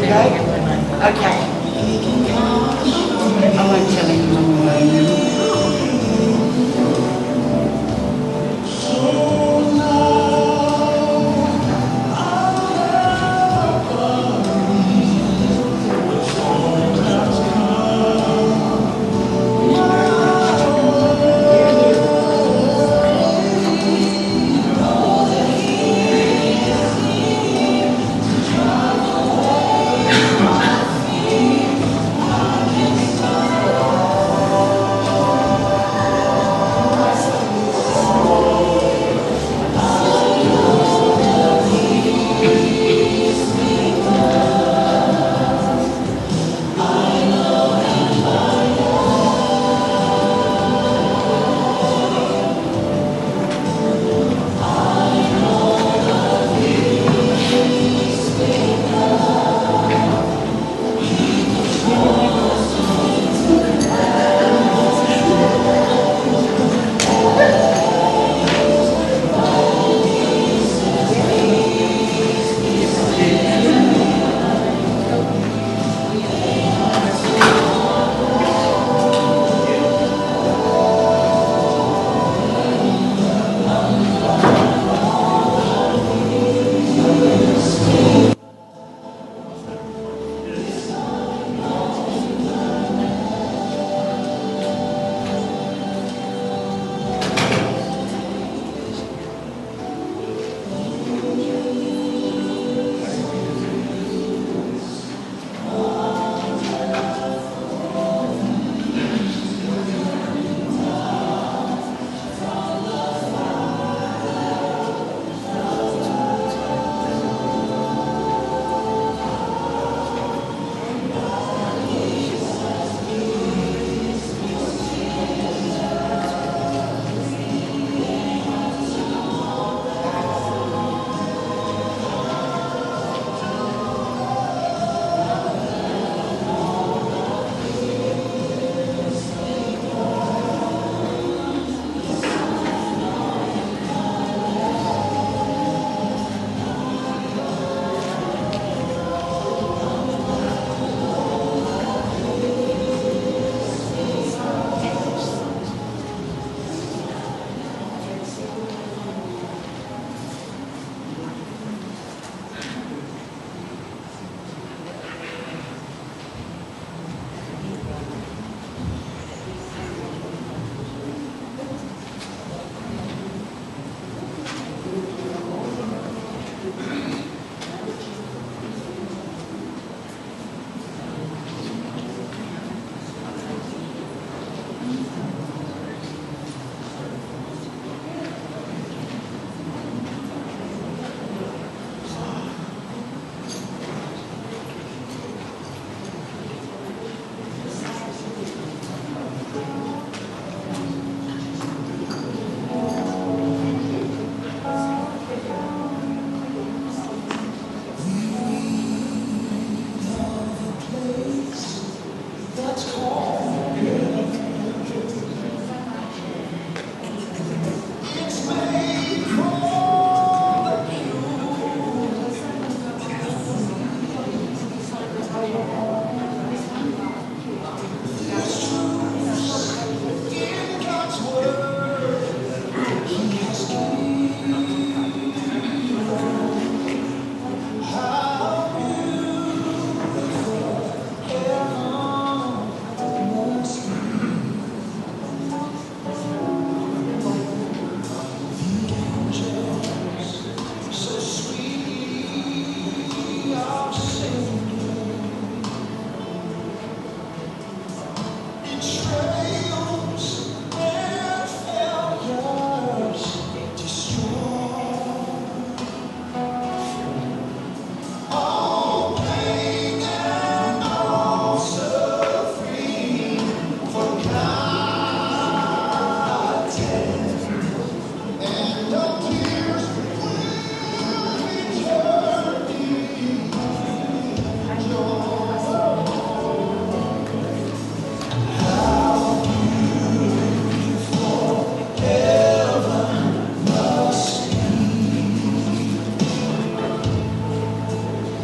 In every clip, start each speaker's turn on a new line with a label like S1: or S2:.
S1: Go? Okay. I won't tell anyone who I am.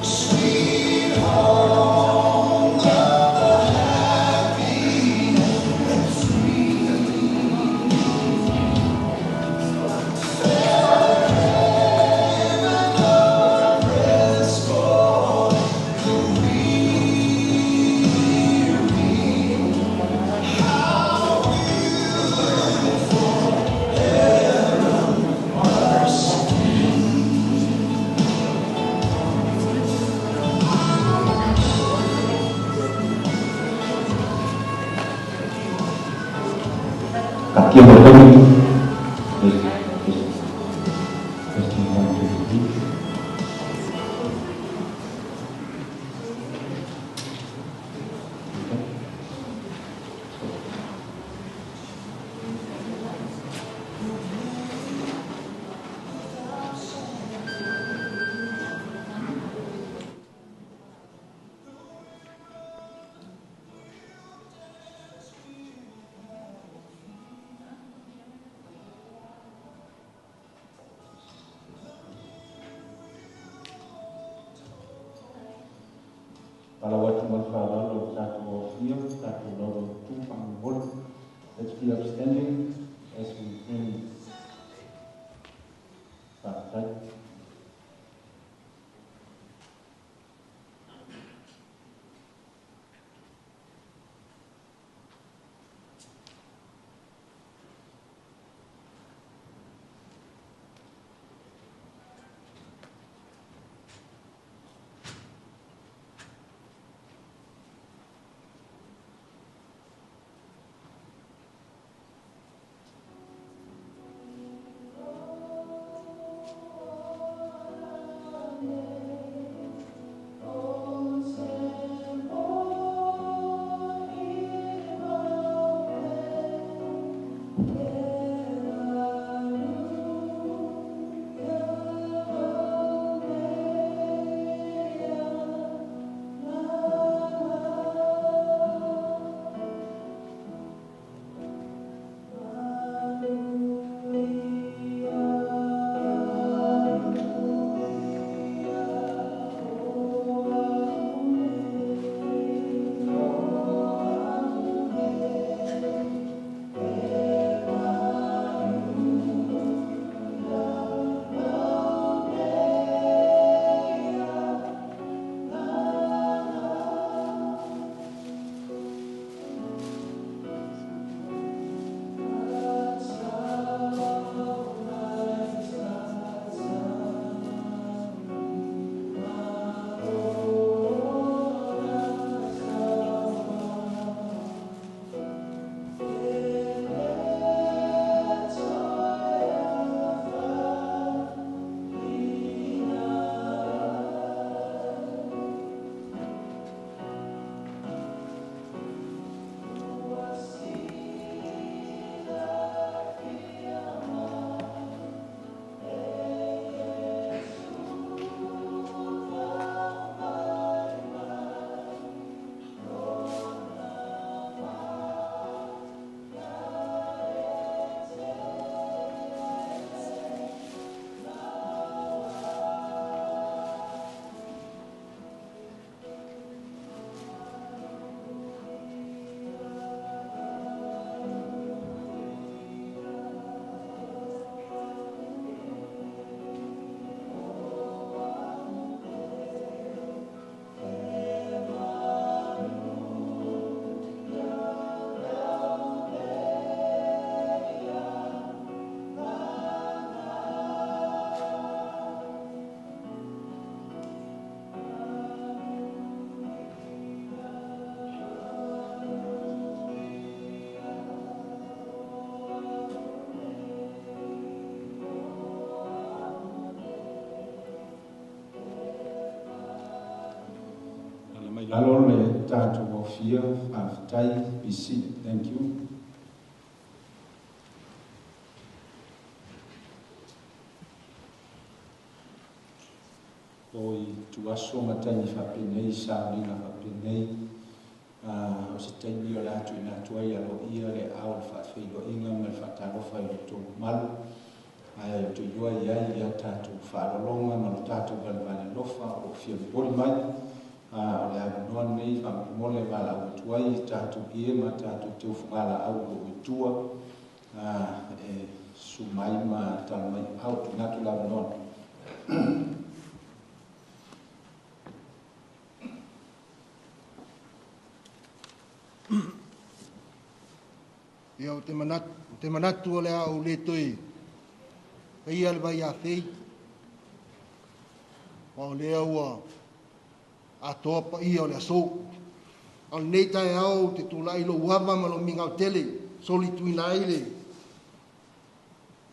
S2: Sweet Give a ring. Testing 1, 2, 3. Okay. Falau atu ma le faaaloalo i le tatou aofia, tatou laualutu faamolemole. Let's be upstanding as we bring. Faafetai. Ala mai lalo le tatou aofia, faafetai, be seated, thank you. O i tuaso ma taimi faapenei, sauniga faapenei, o se taimi o le a tuuina atu ai aloaia le aao o le faafeiloaiga ma le faatalofa i lo outou mamalu, ae ou te iloa e i ai a tatou faaaloaloga ma lo tatou valevale alofa o lo o fia momoli mai. O le avanoa lenei faamolemole e valaau atu ai i tatou ie ma tatou teufugalaau o lo o i tua, e susu mai ma tala mai aao, tuuina atu le avanoa.
S3: Ia, ou te manatu, ou te manatu o le a ou le toe faia le vaiafei, aua o lea ua atoa paia o le aso. A o lenei taeao ou te tulai i lou ava ma lou migao tele, solituina ai le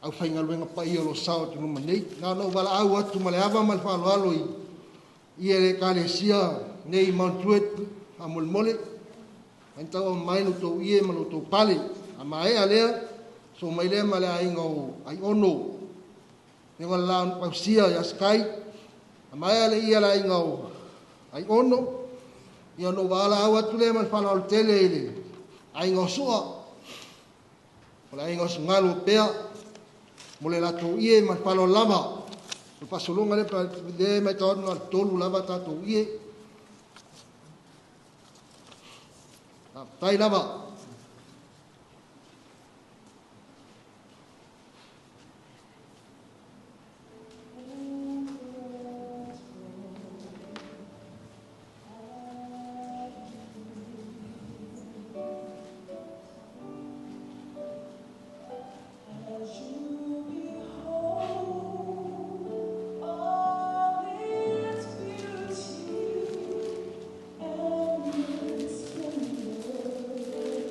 S3: aufaigaluega paia o lo o sao atu i luma nei. Na ona ou valaau atu ma le ava ma le faaaloalo i i le Ekalesia nei i Mount Druitt, faamolemole, ae tau aumai lo outou ie ma lo outou pale. A maea lea, so mai lea ma le aiga o Aiono, le o le la na fausia ia Sky. A maea le ie a le aiga o Aiono, ia ona ou valaau atu lea ma le faaaloalo tele i le aiga o Sua, o le aiga o Sugalu o Pea, mo le latou ie ma le faaaloalo lava. O le faasologa lea, lea e matau atu na o le 3 lava tatou ie. Faafetai lava.
S4: As you behold all its beauty and its splendor.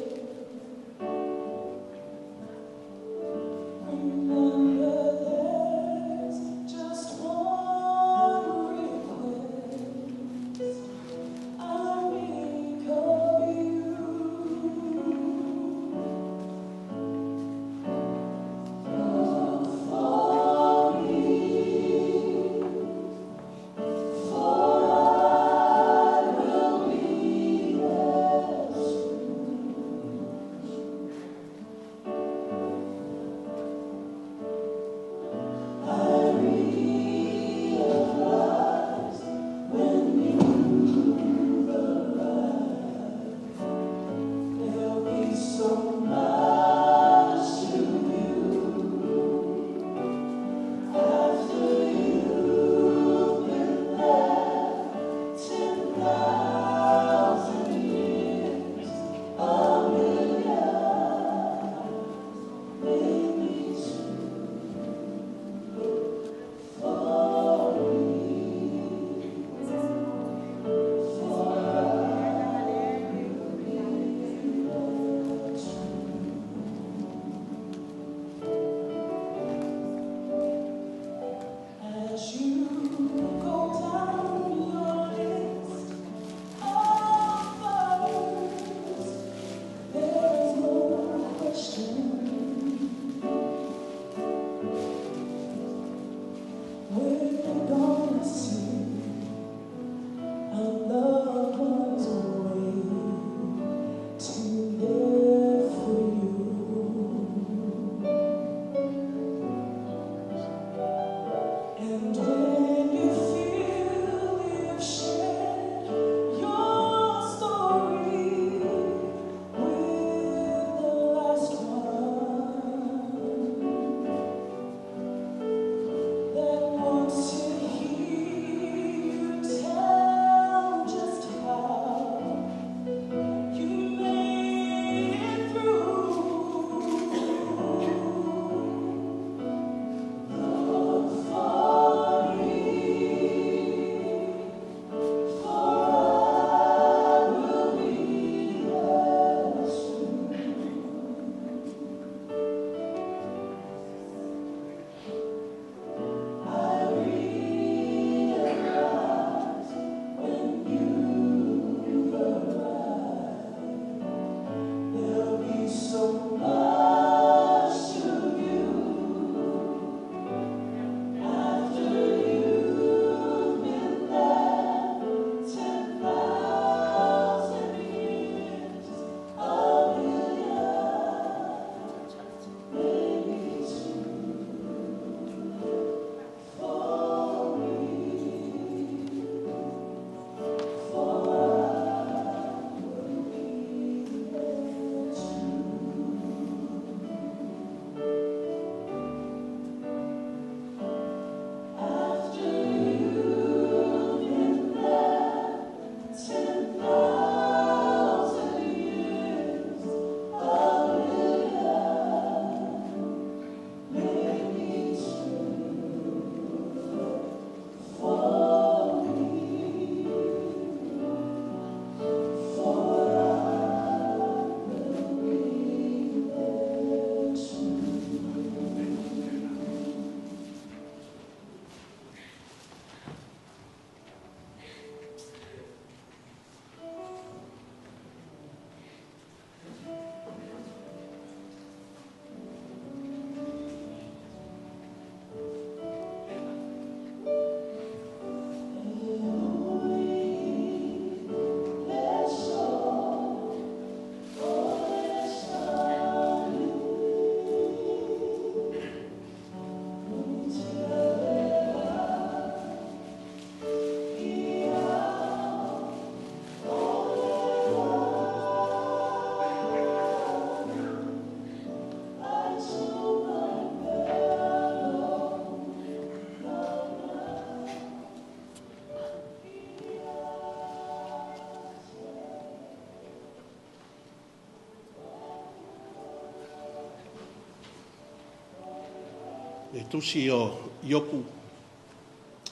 S5: Le tusi o Iopu,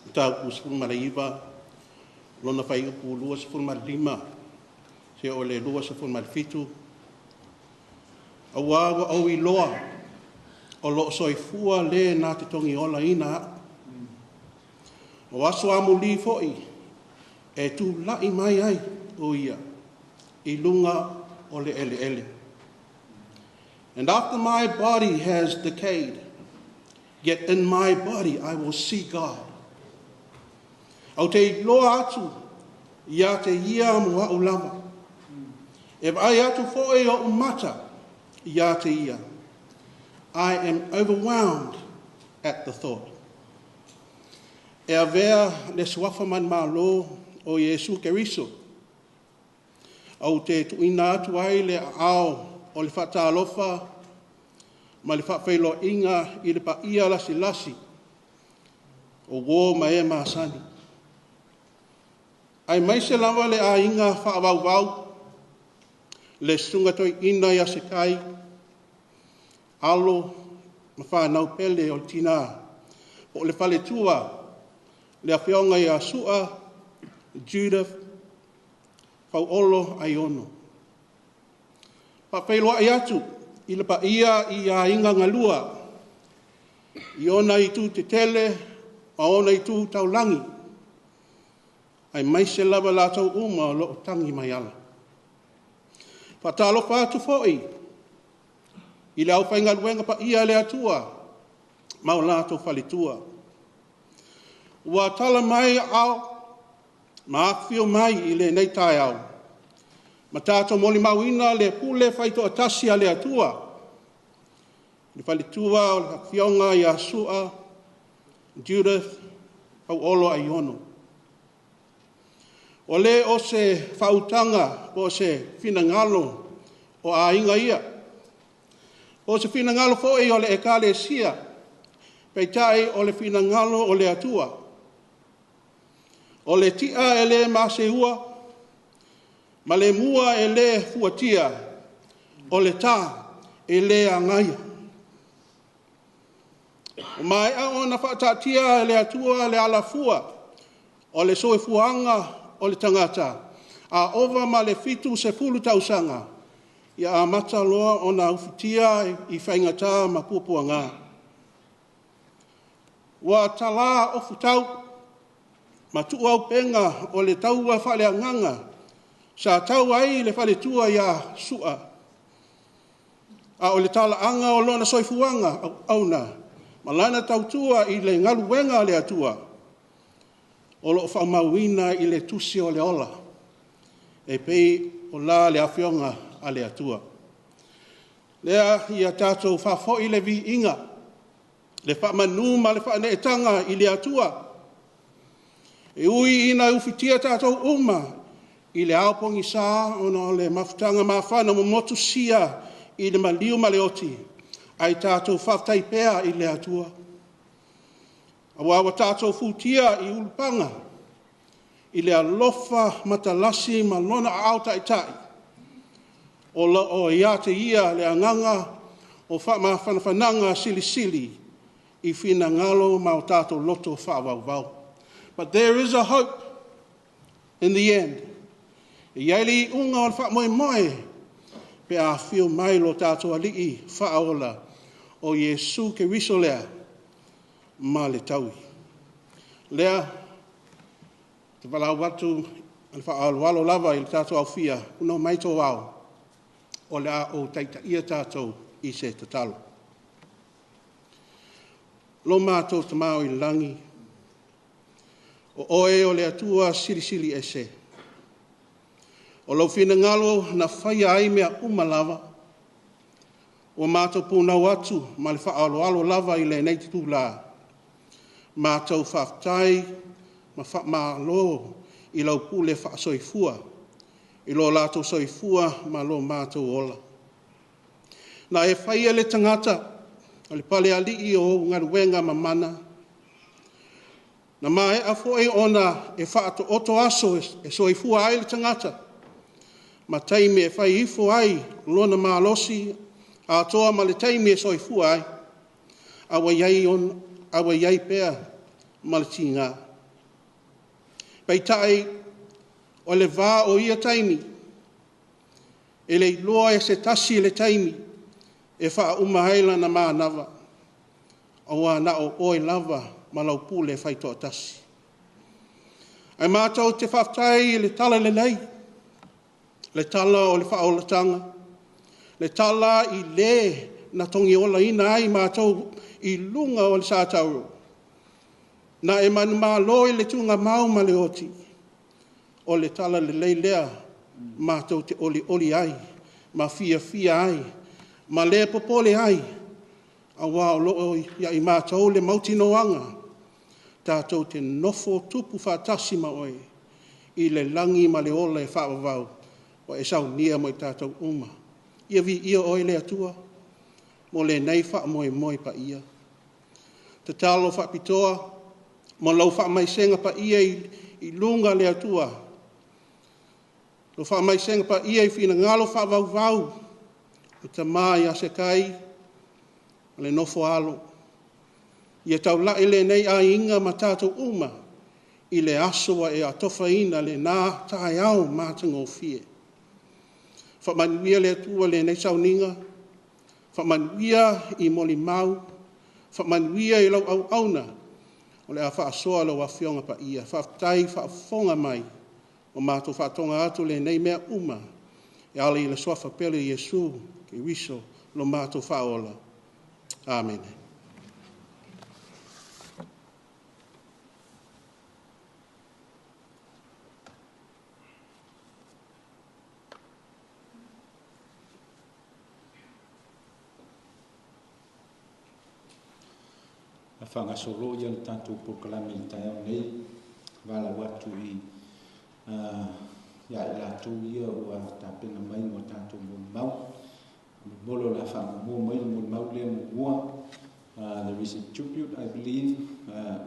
S5: mataupu 19, lona fuaiupu 25 seia oo i le 27. Auā ua ou iloa o loo soifua le na te togiolaina a'u. O aso amulī foi e tula'i mai ai o Ia i luga o le eleele. And after my body has decayed, yet in my body I will see God. Ou te iloa atu ia te ia mo a'u lava. E vaai atu foi oʻu mata ia te ia. I am overwhelmed at the thought. E avea le suafa manumalo o Iesu Keriso, ou te tuuina atu ai le aao o le faatalofa ma le faafeiloaiga i le paia lasilasi o uō ma e masani, aemaise lava le aiga faavauvau, le susuga toeaina ia Sekai, alo ma fanau pele o le tina po o le faletua, le afioga ia Sua Judith Fauolo Aiono. Faafeiloai atu i le paia i aiga na lua, i ona itu tetele ma ona itu taulagi, aemaise lava i latou uma o lo o tagi mai ala. Faatalofa atu foi i le aufaigaluega paia a le Atua ma o latou faletua, ua tala mai aao ma afifio mai i lenei taeao, ma tatou molimauina le pule faitoatasi a le Atua, le faletua o le Afioga ia Sua Judith Fauolo Aiono. Ua le o se faautaga po o se finagalo o aiga ia, po o se finagalo foi o le Ekalesia, peitai o le finagalo o le Atua. O le ti'a e le maseua ma le mua e le fuatia, o le ta e le agaia. Ua maea ona faataatia e le Atua le alafua o le soifuaga o le tagata, a ova ma le 70 tausaga, ia amata loa ona ufitia i faigata ma puapuaga. Ua tala ofutau ma tuuaupega o le taua faaleagaga sa tau ai le faletua ia Sua, a o le talaaga o lona soifuaga auauna ma lana tautua i le galuega a le Atua, o lo o faamauina i le tusi o le Ola, e pei o la le Afioga a le Atua. Lea ia tatou faafoi le viiga, le faamanu ma le faaneetaga i le Atua, e ui ina ufitia tatou uma i le ao pogisa ona o le mafutaga mafana ua motusia i le maliu ma le oti, ae tatou faafetai pea i le Atua, aua ua tatou futia i ulupaga i le alofa matalasi ma Lona aao taitai o lo o ia te Ia le agaga o faamafanafanaga silisili i finagalo ma o tatou loto faavauvau. But there is a hope in the end. E i ai le iuga o le faamoemoe pe a afio mai lo tatou Alii Faaola o Iesu Keriso lea ma le taui. Lea, ou te valaau atu ma le faaaloalo lava i le tatou aofia, punoa mai tou ao, o le a ou taitaia tatou i se tatalo. Lo matou Tama oi le lagi, o Oe o le Atua Silisili Ese. O lou finagalo na faia ai mea uma lava. Ua matou punou atu ma le faaaloalo lava i lenei itula, matou faafetai ma faamalo i lau pule faasoifua, i lo latou soifua ma lo matou ola. Na e faia le tagata o le palealii o ou galuega mamana, na maea foi ona e faataoto aso e soifua ai le tagata ma taimi e fai ifo ai lona malosi atoa ma le taimi e soifua ai. A ua i ai, on, a ua i ai pea ma le tigā. Peitai, o le vā o ia taimi, e le iloa e se tasi le taimi e faauma ai lana manava, auā na o oe lava ma lau pule faitoatasi. Ae matou te faafetai i le tala lelei, le tala o le faaolataga, le tala i le na togiolaina ai matou i luga o le satauro, na e manumalo i le tuugamau ma le oti, o le tala lelei lea matou te olioli ai ma fiafia ai ma le popole ai, auā o lo o ia i matou le mautinoaga tatou te nofo tupu faatasi ma oe i le lagi ma le ola e faavavau ua e saunia mo i tatou uma. Ia viia oe le Atua mo lenei faamoemoe paia. Tatalo faapitoa mo lau faamaisega paia i luga le Atua, lau faamaisega paia i finagalo faavauvau le tama ia Sekai ma le nofo a alo, ia taulai lenei aiga ma tatou uma i le aso ua e atofaina lena taeao matagofie. Faamanuia le Atua i lenei sauniga, faamanuia i molimau, faamanuia i lau auauna o le a faasoa lau Afioga Paia. Faafetai faafofoga mai, ua matou faatoga atu lenei mea uma e ala i le suafa pele o Iesu Keriso lo matou Faaola. Amene.
S2: A faagasolo le tatou polokalame i le taeao nei, valaau atu i ia i latou ia ua tapena mai mo tatou molimau. Molimolo o le a faamuamua mai le molimau lea muamua. There is a tribute, I believe,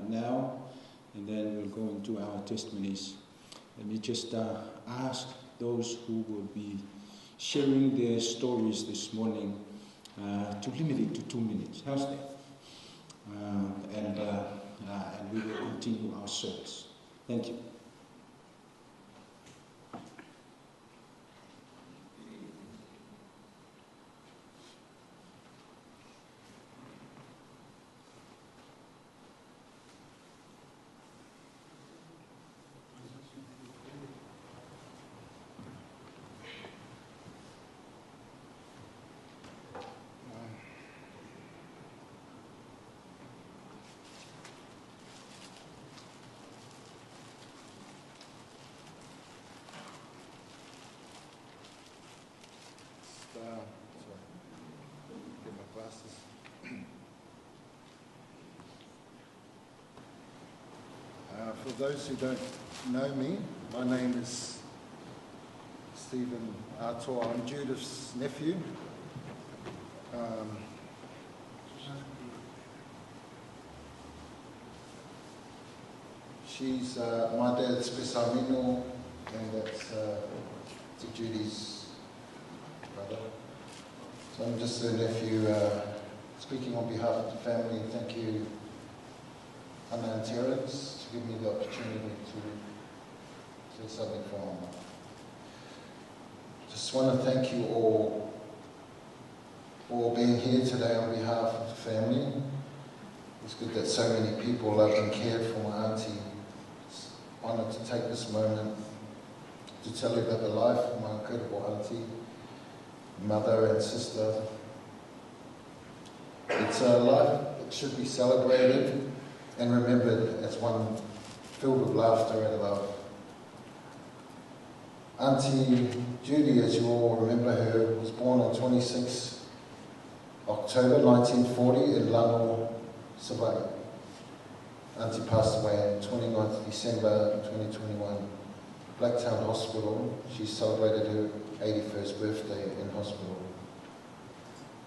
S2: now, and then we'll go into our testimonies. Let me just ask those who will be sharing their stories this morning to limit it to 2 minutes. How's that? And we will continue our service. Thank you.
S6: Sorry. Get my glasses. For those who don't know me, my name is Stephen Artoa. I'm Judith's nephew. She's my dad's Pesamino, and that's Judy's brother. So I'm just her nephew, speaking on behalf of the family. Thank you, Anna and Terence, to give me the opportunity to say something for Mama. Just want to thank you all for being here today on behalf of the family. It's good that so many people loved and cared for my auntie. It's an honour to take this moment to tell you about the life of my incredible auntie, mother and sister. It's a life that should be celebrated and remembered as one filled with laughter and love. Auntie Judy, as you all remember her, was born on 26 October 1940 in Lano, Savaii. Auntie passed away on 29th December 2021. Blacktown Hospital. She celebrated her 81st birthday in hospital.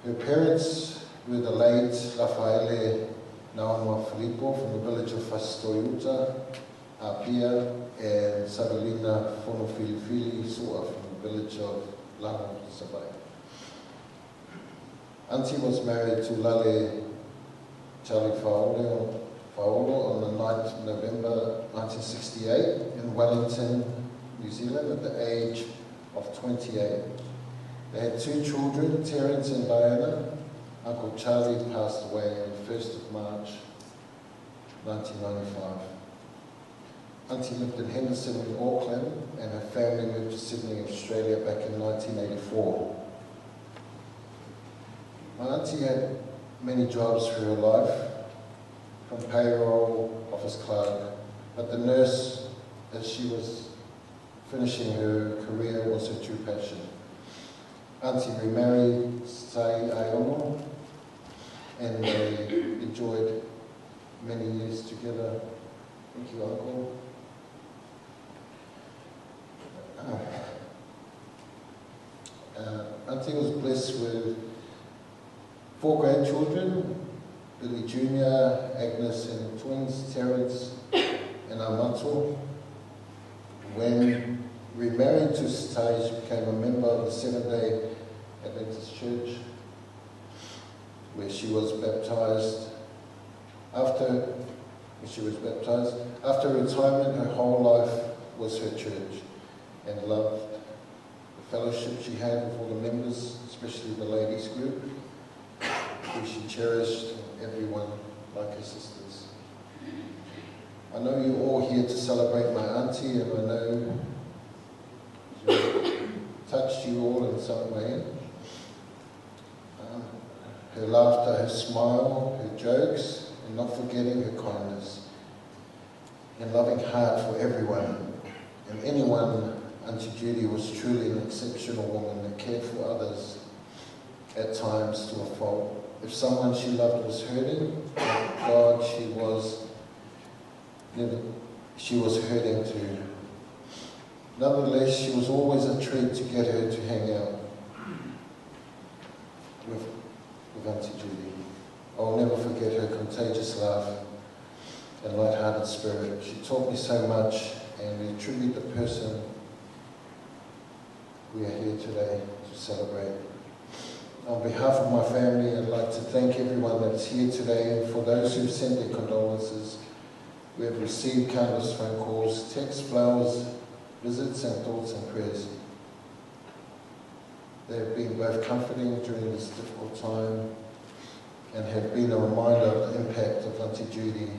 S6: Her parents were the late Rafaele Naonua Filippo from the village of Fasitoiuta, Apia, and Savelina Fonofilifili Sua from the village of Lano, Savaii. Auntie was married to Lale Charlie Faaolo, on the 9th of November 1968 in Wellington, New Zealand, at the age of 28. They had 2 children, Terence and Diana. Uncle Charlie passed away on the 1st of March 1995. Auntie lived in Henderson in Auckland, and her family moved to Sydney, Australia back in 1984. My auntie had many jobs through her life, from payroll, office clerk, but the nurse, as she was finishing her career, was her true passion. Auntie remarried Sai Aiono, and they enjoyed many years together. Thank you, Uncle. Auntie was blessed with 4 grandchildren, Billy Jr., Agnes, and twins, Terence and Amato. When remarried to Satai, she became a member of the Seventh-day Adventist Church, where she was baptized. After she was baptized, after retirement, her whole life was her church, and loved the fellowship she had with all the members, especially the ladies group, who she cherished, and everyone like her sisters. I know you're all here to celebrate my auntie, and I know she touched you all in some way. Her laughter, her smile, her jokes, and not forgetting her kindness and loving heart for everyone and anyone. Auntie Judy was truly an exceptional woman that cared for others at times to a fault. If someone she loved was hurting, thank God she was hurting too. Nonetheless, she was always a treat to get her to hang out with Auntie Judy. I will never forget her contagious laugh and light-hearted spirit. She taught me so much, and we attribute the person we are here today to celebrate. On behalf of my family, I'd like to thank everyone that's here today, and for those who've sent their condolences. We have received countless phone calls, texts, flowers, visits, and thoughts and prayers. They have been both comforting during this difficult time and have been a reminder of the impact of Auntie Judy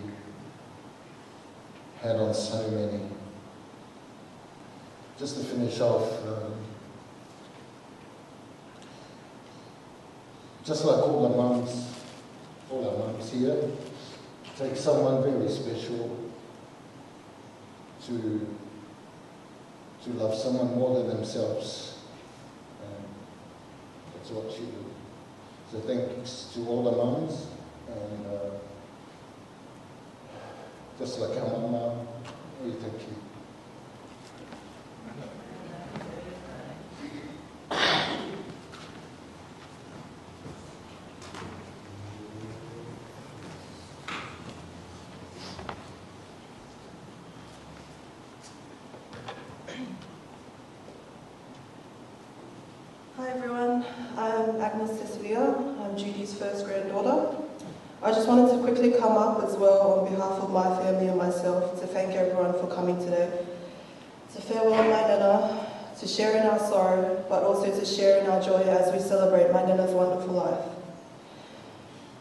S6: had on so many. Just to finish off, just like all the mums, all our mums here, it takes someone very special to love someone more than themselves. That's what she did. So thanks to all the mums, and just like our mama, we thank you.
S4: Hi everyone, I'm Agnes Cecilia. I'm Judy's first granddaughter. I just wanted to quickly come up as well on behalf of my family and myself to thank everyone for coming today. To farewell my Nana, to share in our sorrow, but also to share in our joy as we celebrate my Nana's wonderful life.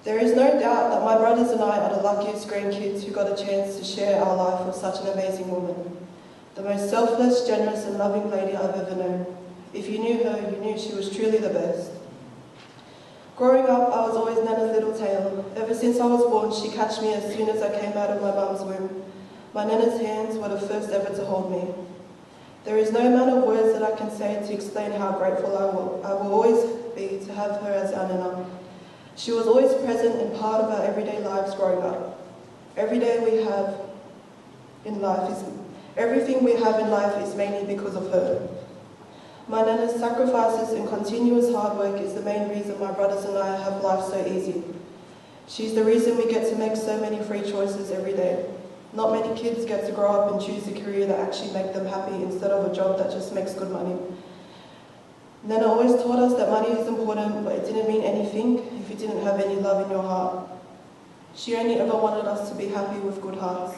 S4: There is no doubt that my brothers and I are the luckiest grandkids who got a chance to share our life with such an amazing woman. The most selfless, generous and loving lady I've ever known. If you knew her, you knew she was truly the best. Growing up, I was always Nana's little tail. Ever since I was born, she catch me as soon as I came out of my mum's womb. My Nana's hands were the first ever to hold me. There is no amount of words that I can say to explain how grateful I will always be to have her as our Nana. She was always present and part of our everyday lives growing up. Every day we have in life is, everything we have in life is mainly because of her. My Nana's sacrifices and continuous hard work is the main reason my brothers and I have life so easy. She's the reason we get to make so many free choices every day. Not many kids get to grow up and choose a career that actually makes them happy instead of a job that just makes good money. Nana always taught us that money is important, but it didn't mean anything if you didn't have any love in your heart. She only ever wanted us to be happy with good hearts.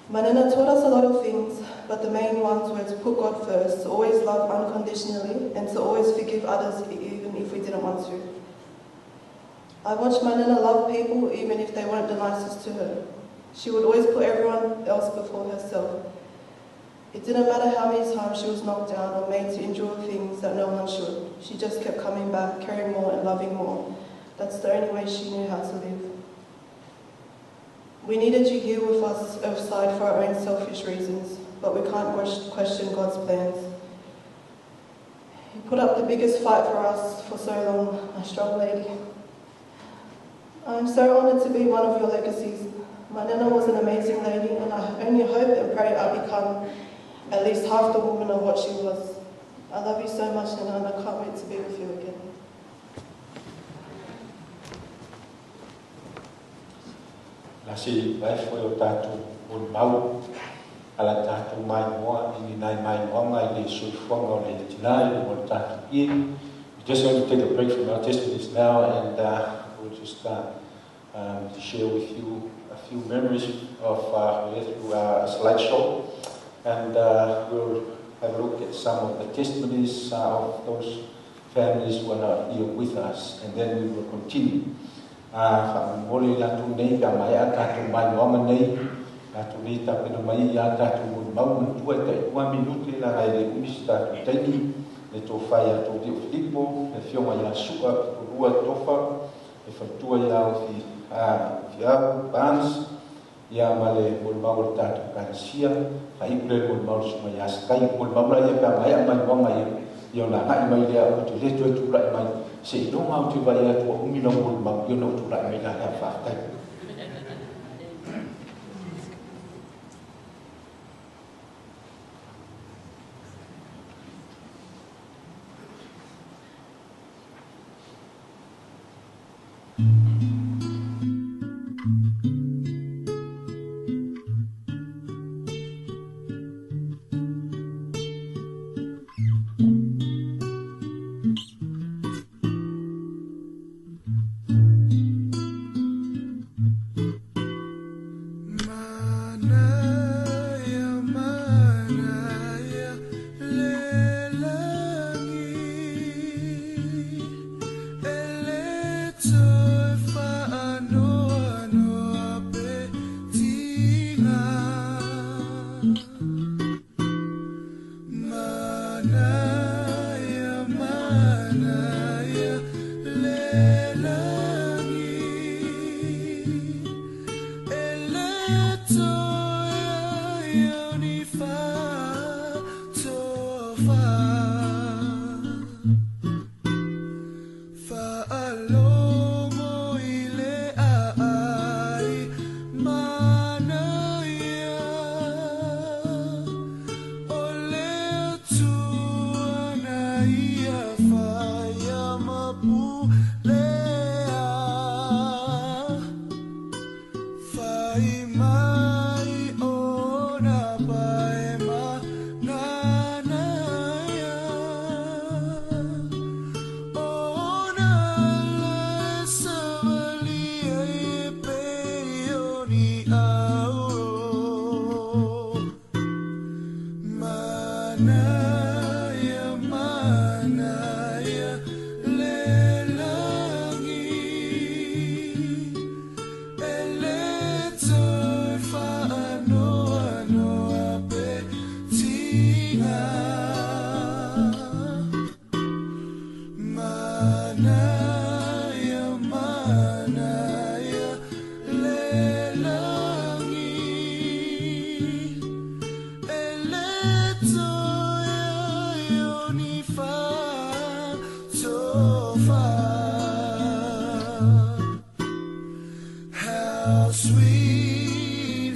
S4: My Nana taught us a lot of things, but the main ones were to put God first, to always love unconditionally, and to always forgive others even if we didn't want to. I watched my Nana love people even if they weren't the nicest to her. She would always put everyone else before herself. It didn't matter how many times she was knocked down or made to endure things that no one should. She just kept coming back, caring more and loving more. That's the only way she knew how to live. We needed you here with us earthside for our own selfish reasons, but we can't question God's plans. You put up the biggest fight for us for so long, my strong lady. I'm so honoured to be one of your legacies. My nana was an amazing lady, and I only hope and pray I become at least half the woman of what she was. I love you so much, Nana, and I can't wait to be with you again.
S2: La se vai foi o tātou molimau a la tātou maimoa i ni nai maimoaga i le soifuaga o le tinā i luga o le tātou ie. We're just going to take a break from our testimonies now and we'll just share with you a few memories of through our slideshow, and we'll have a look at some of the testimonies of those families who are not here with us, and then we will continue. Faamolemole i latou nei pe a maea tatou maimoaga nei, latou nei tapena mai ia tatou molimau manatua e tailua minute leaga e le umi se tatou taimi le tofa ia Tovio Filipo, le afioga ia Su'a Pitolua Tofa, le faletua ia Ofi Ofiau Barnes, ia ma le molimau o le tatou Ekalesia, faaiu lea i le molimau o le susuga ia Sakai. O molimau la ia pe a maea maimoaga ia, ia ona agai mai lea ou te le toe tulai mai, seiloga ou te vaai atu ua umi lau molimau, ia ona ou tulai mai la lea. Faafetai.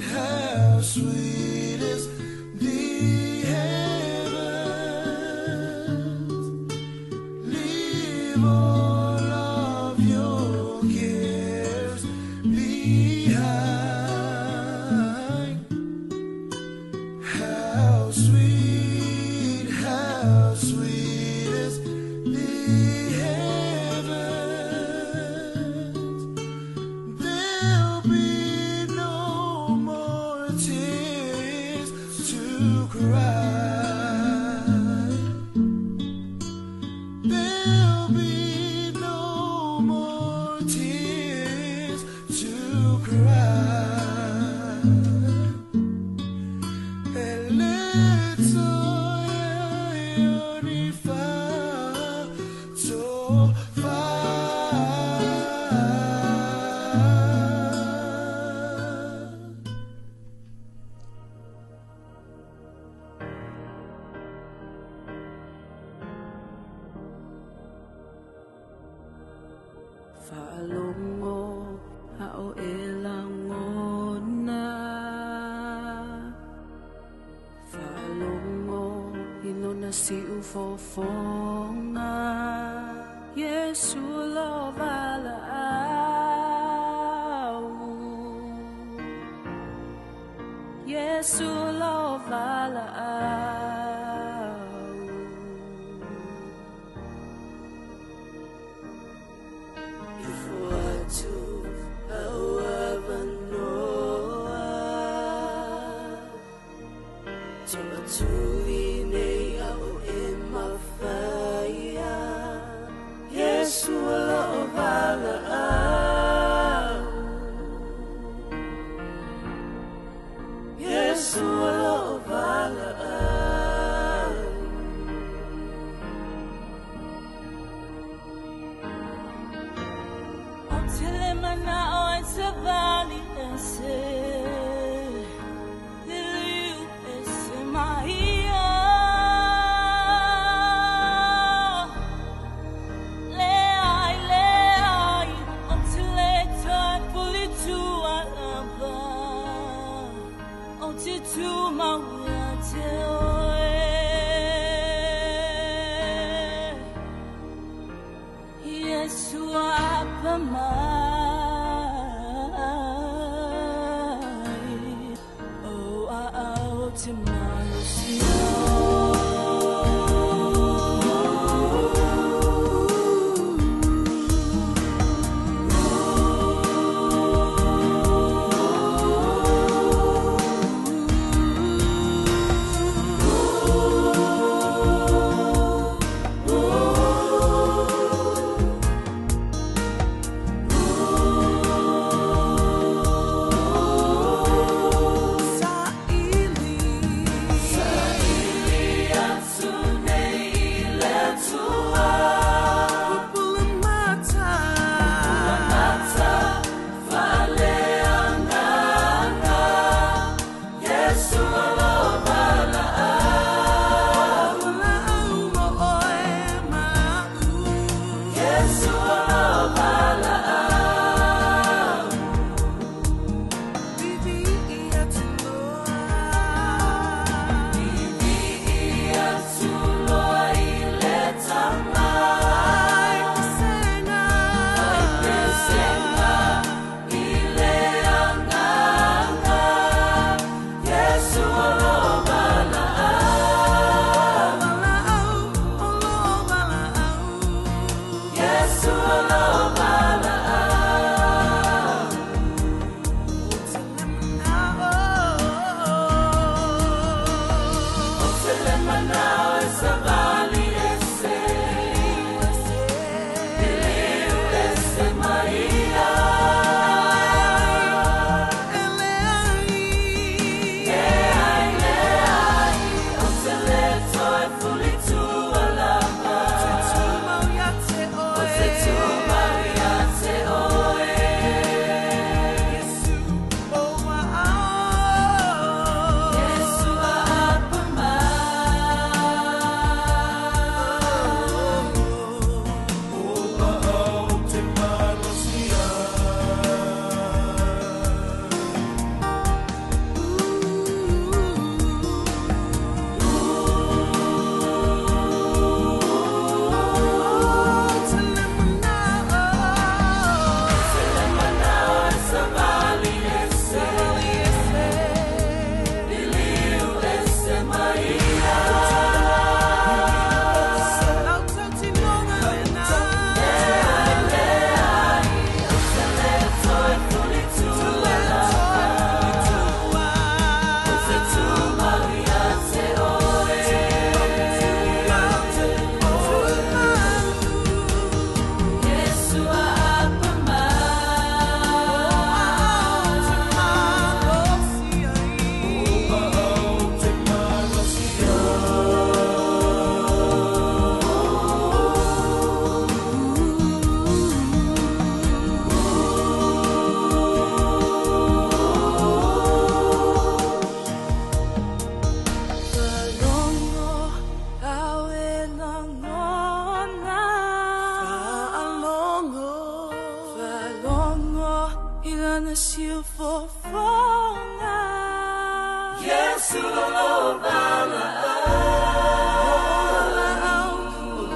S7: How sweet is the heaven. to cry. There'll be no more tears to cry. E le toe o ni fa'atofa.
S8: Whaalongo a o e langona. Whaalongo i lona si ufofonga. Yesu lo vala au. Yesu lo vala au. Ifo atu au avanoa. To atuli nei au e mawhaia. Yesu lo vala au. Yesu lo vala au. O tele mana o e te vali ese. Liliu ese mahia. Le ai, le ai, o tele toi puli tua lava. O te tu maua te oe. Yesu apa mai. O a au te malusi.
S7: Saili.
S8: Iesu lo valaau.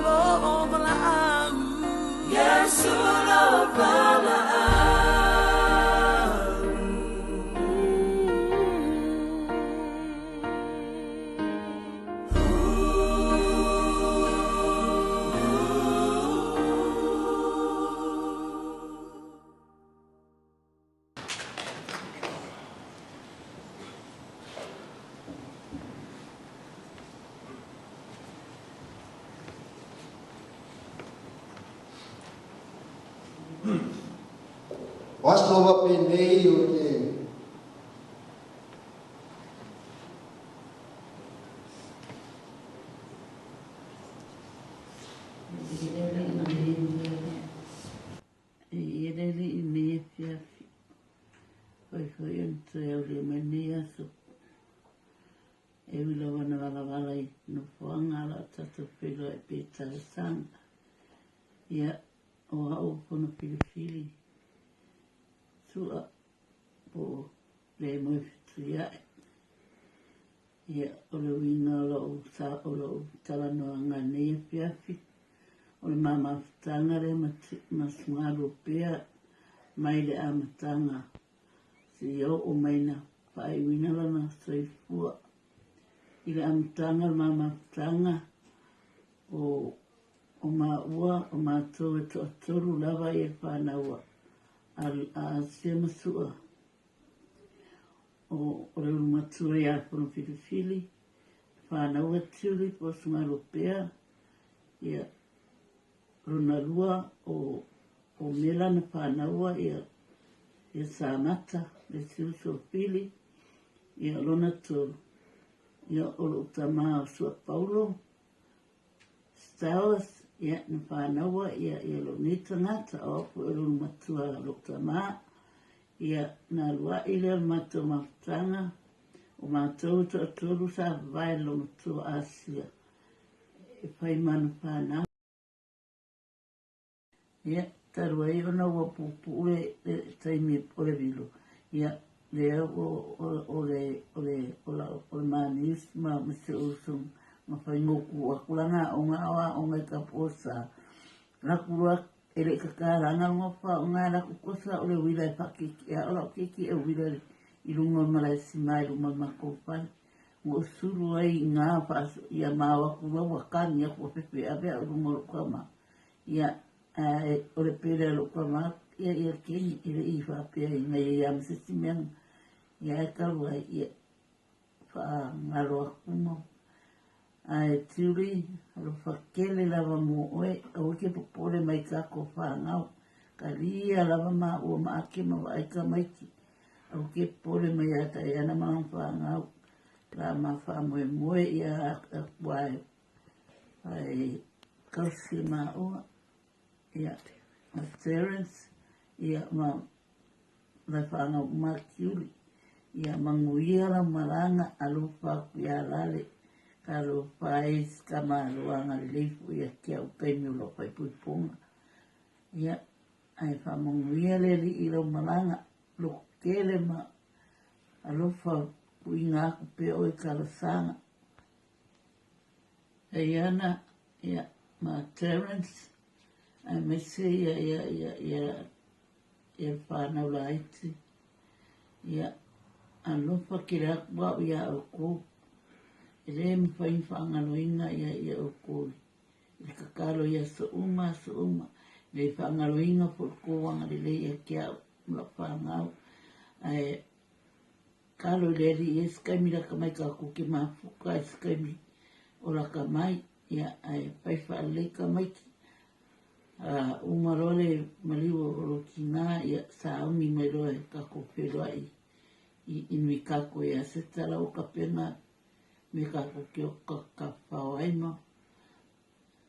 S8: Lo valaau. Iesu lo valaau.
S3: O aso faapenei o te
S9: E i le alii i lenei afiafi, faifai ona toe aulia mai lenei aso. E ui lava na valavala i nofoaga a la o tatou feiloai pe talosaga. Ia, o au o Fono Filifili, Su'a po o le moe fetuia'i. Ia, o le uiga o lou, o lou talanoaga i lenei afiafi, o le ma mafutaga lea ma, ma sugalua pea mai le amataga seia oo mai na faaiuina lona soifua. I le amataga o le ma mafutaga, o, o maua, o matou e toatolu lava ia le fanau a, a, a Asia ma Su'a. O, o le ulumatua ia Fonofilifili, fanau a Tulip o Sugalopea, ia, lona lua o, o Mela na fanaua ia, ia Samata, le isi uso o Fili, ia lona tolu, ia o lou tama o Sua Paulo, Stowers, ia, na fanaua ia, ia lou nei tagata, o au foi o lona matua lou tama, ia, na alu a'i lea o le matou mafutaga, o matou e toatolu sa vavae i lou matua Asia, e fai ma ana fanau. Ia, talu ai ona ua puupuu le, le taimi o le vilo, ia, lea o, o, o le, o le, o la, o le manius ma, ma si ou uso ma faigōkū aku la ngā aoga a o aoga i ka pō sa. Laku loa e le i kakalaga luga o faaaoga e laku kosa o le uila e faakiekie a o lau keiki e uila i luga o le malae sima i luma o le makou fale. Ua ou sulu ai i ngā faaso ia ma o aku loa ua kagi aku ua fefe ave au i luga o lou kama. Ia, ae o le pele a lou tama, ia, ia Keni, e le i faapea i nai ia ma se isi mea. Ia, ae talu ai, ia, faagalo aku ma. Ae Julie, alofa tele lava mo oe, aua e te popole mai kākou whānau. Kalia lava māua ma ake ma vaai tamaiti. Aua e te popole mai ia Diana ma lana whānau. La ma whaamoemoe ia akua e Ai Kelsey māua, ia, ma Terence, ia, ma le whānau uma Kiuli, ia, manuia lau malaga, alofa aku iā Lale, ka alofa ai ka malo agalelei foi ia te au taimi o lau faaipoipoga. Ia, ae faamanuia le Alii i lau malaga, loto tele ma alofa tuuina aku pea oe i talosaga. Diana, ia, ma Terence, aemaise ia, ia, ia, ia, ia whānau laiti. Ia, alofa tele atu au iā ʻoukou. E lē mafai ona faagaloina ia, ia ʻoukou i le tatalo i aso uma, aso uma. E le faagaloina foi le tou agalelei ia te au ma lau fanau. Ae Kalo i le Alii e se taimi lata mai tatou te mafuta ai se taimi o lata mai, ia ae fai faalelei tamaiti. A uma loa le maliu o lou tina, ia sauni mai loa e tatou feiloai i i Nuikako ia Seta la ua tapena me tatou te o tafafao ai ma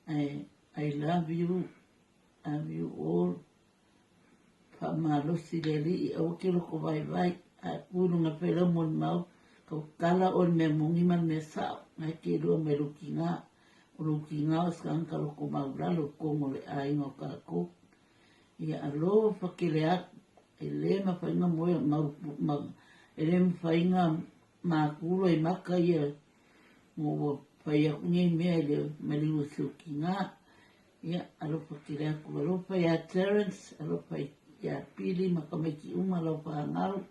S9: ae I love you, love you all. Faamalosi le Alii, aua ke loko vaivai, ae ku i luga fai lau molimau, tautala oe i le mea moni ma le mea sao, na e te iloa mai lou tina, o lou tina o se tagata loko maulalo i totonu o le aiga o tatou. Ia alofa tele aku, e le mafai ona moe mau, ma, e le mafai ona makulo i maka ia mo ua fai aku nei mea i le maliu o si ou kinā. Ia, alofa tele atu. Alofa iā Terence, alofa iā Pili ma tamaiti uma lau fanau,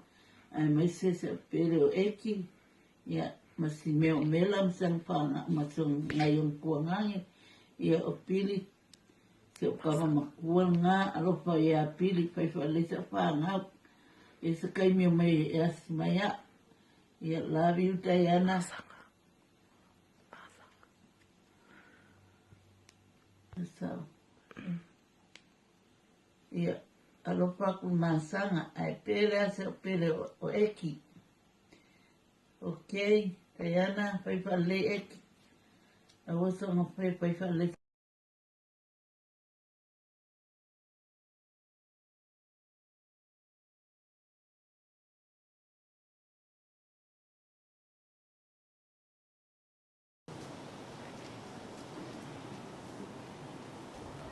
S9: aemaise si au pele o Eki, ia, ma si mea o Mela ma sana fanau, ma sona nai ona tuagane, ia, o Pili, si ou kava matua lena, alofa iā Pili, fai faalelei sau fanau. E i ai se taimi omai e asi mai au. Ia, love you Diana. Ia, alofa aku i masaga, ae pele a se o pele o Eki. Ok, Diana, fai faalelei Eki. Aua soona fai faalelei.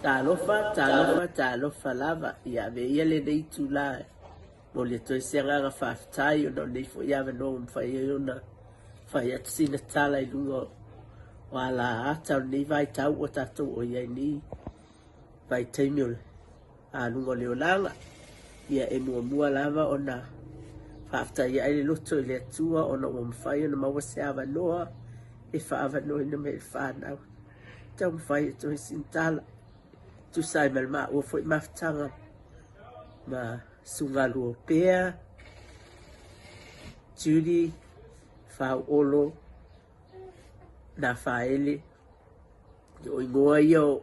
S10: Talofa, talofa, talofa lava, ia ave ia lenei itula e momoli atu ai se agaga faafetai ona o lenei foi avanoa ua mafai ai ona fai atu sina tala i luga o ala ata o lenei vaitau ua tatou o i ai nei vaitaimi o le luga o le olaga. Ia e muamua lava ona faafetai ai le loto i le Atua ona ua mafai ona maua se avanoa e faaavanoaina mai le fanau. Taumafai e toe sina tala. Tusa ai ma le maua foi mafutaga ma Susuga Luapea, Judy, Fauolo, Nafaele, o igoa ia o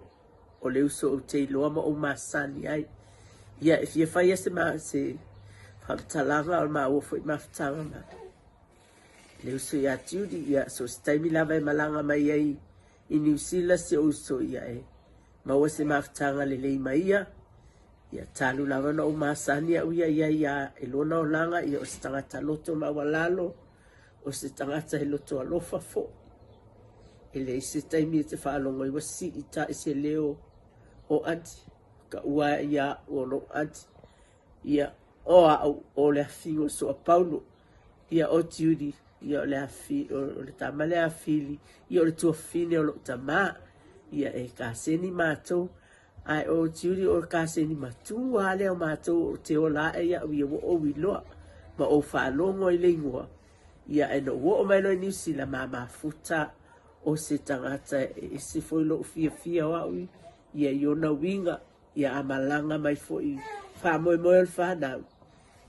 S10: o le uso ou te iloa ma ou masani ai. Ia, e fia fai ia se, ma, se faamatalaga o le maua foi mafutaga ma le uso ia Judy. Ia, so se taimi lava e malaga mai ai i New Zealand si ou uso, ia e maua se mafutaga lelei ma ia. Ia, talu lava ona ou masani au ia ia ia e lona olaga, ia o se tagata loto maualalo, o se tagata he loto alofa foʻi. E leai se taimi e te faalogo ai ua sii taʻi se leo o aunty, kaua ai ia aʻu o loʻu aunty. Ia, o aʻu o le afiga o Su'a Paulo, ia o Judy, ia o le afi, o le tama lea a Fili, ia o le tuafafine o loʻu tamā. Ia e kaseni matou, Ae o Judy o le kaseni matua lea o matou ou te ola aʻe iaʻu ia ua ou iloa ma ou faalogo i le igoa. Ia ae na ou oo mai loa i Niu Sila ma mafuta o se tagata e ese foi loʻu fiafia o aʻu ia i ona uiga ia a malaga mai foi faamoemoe o le fanau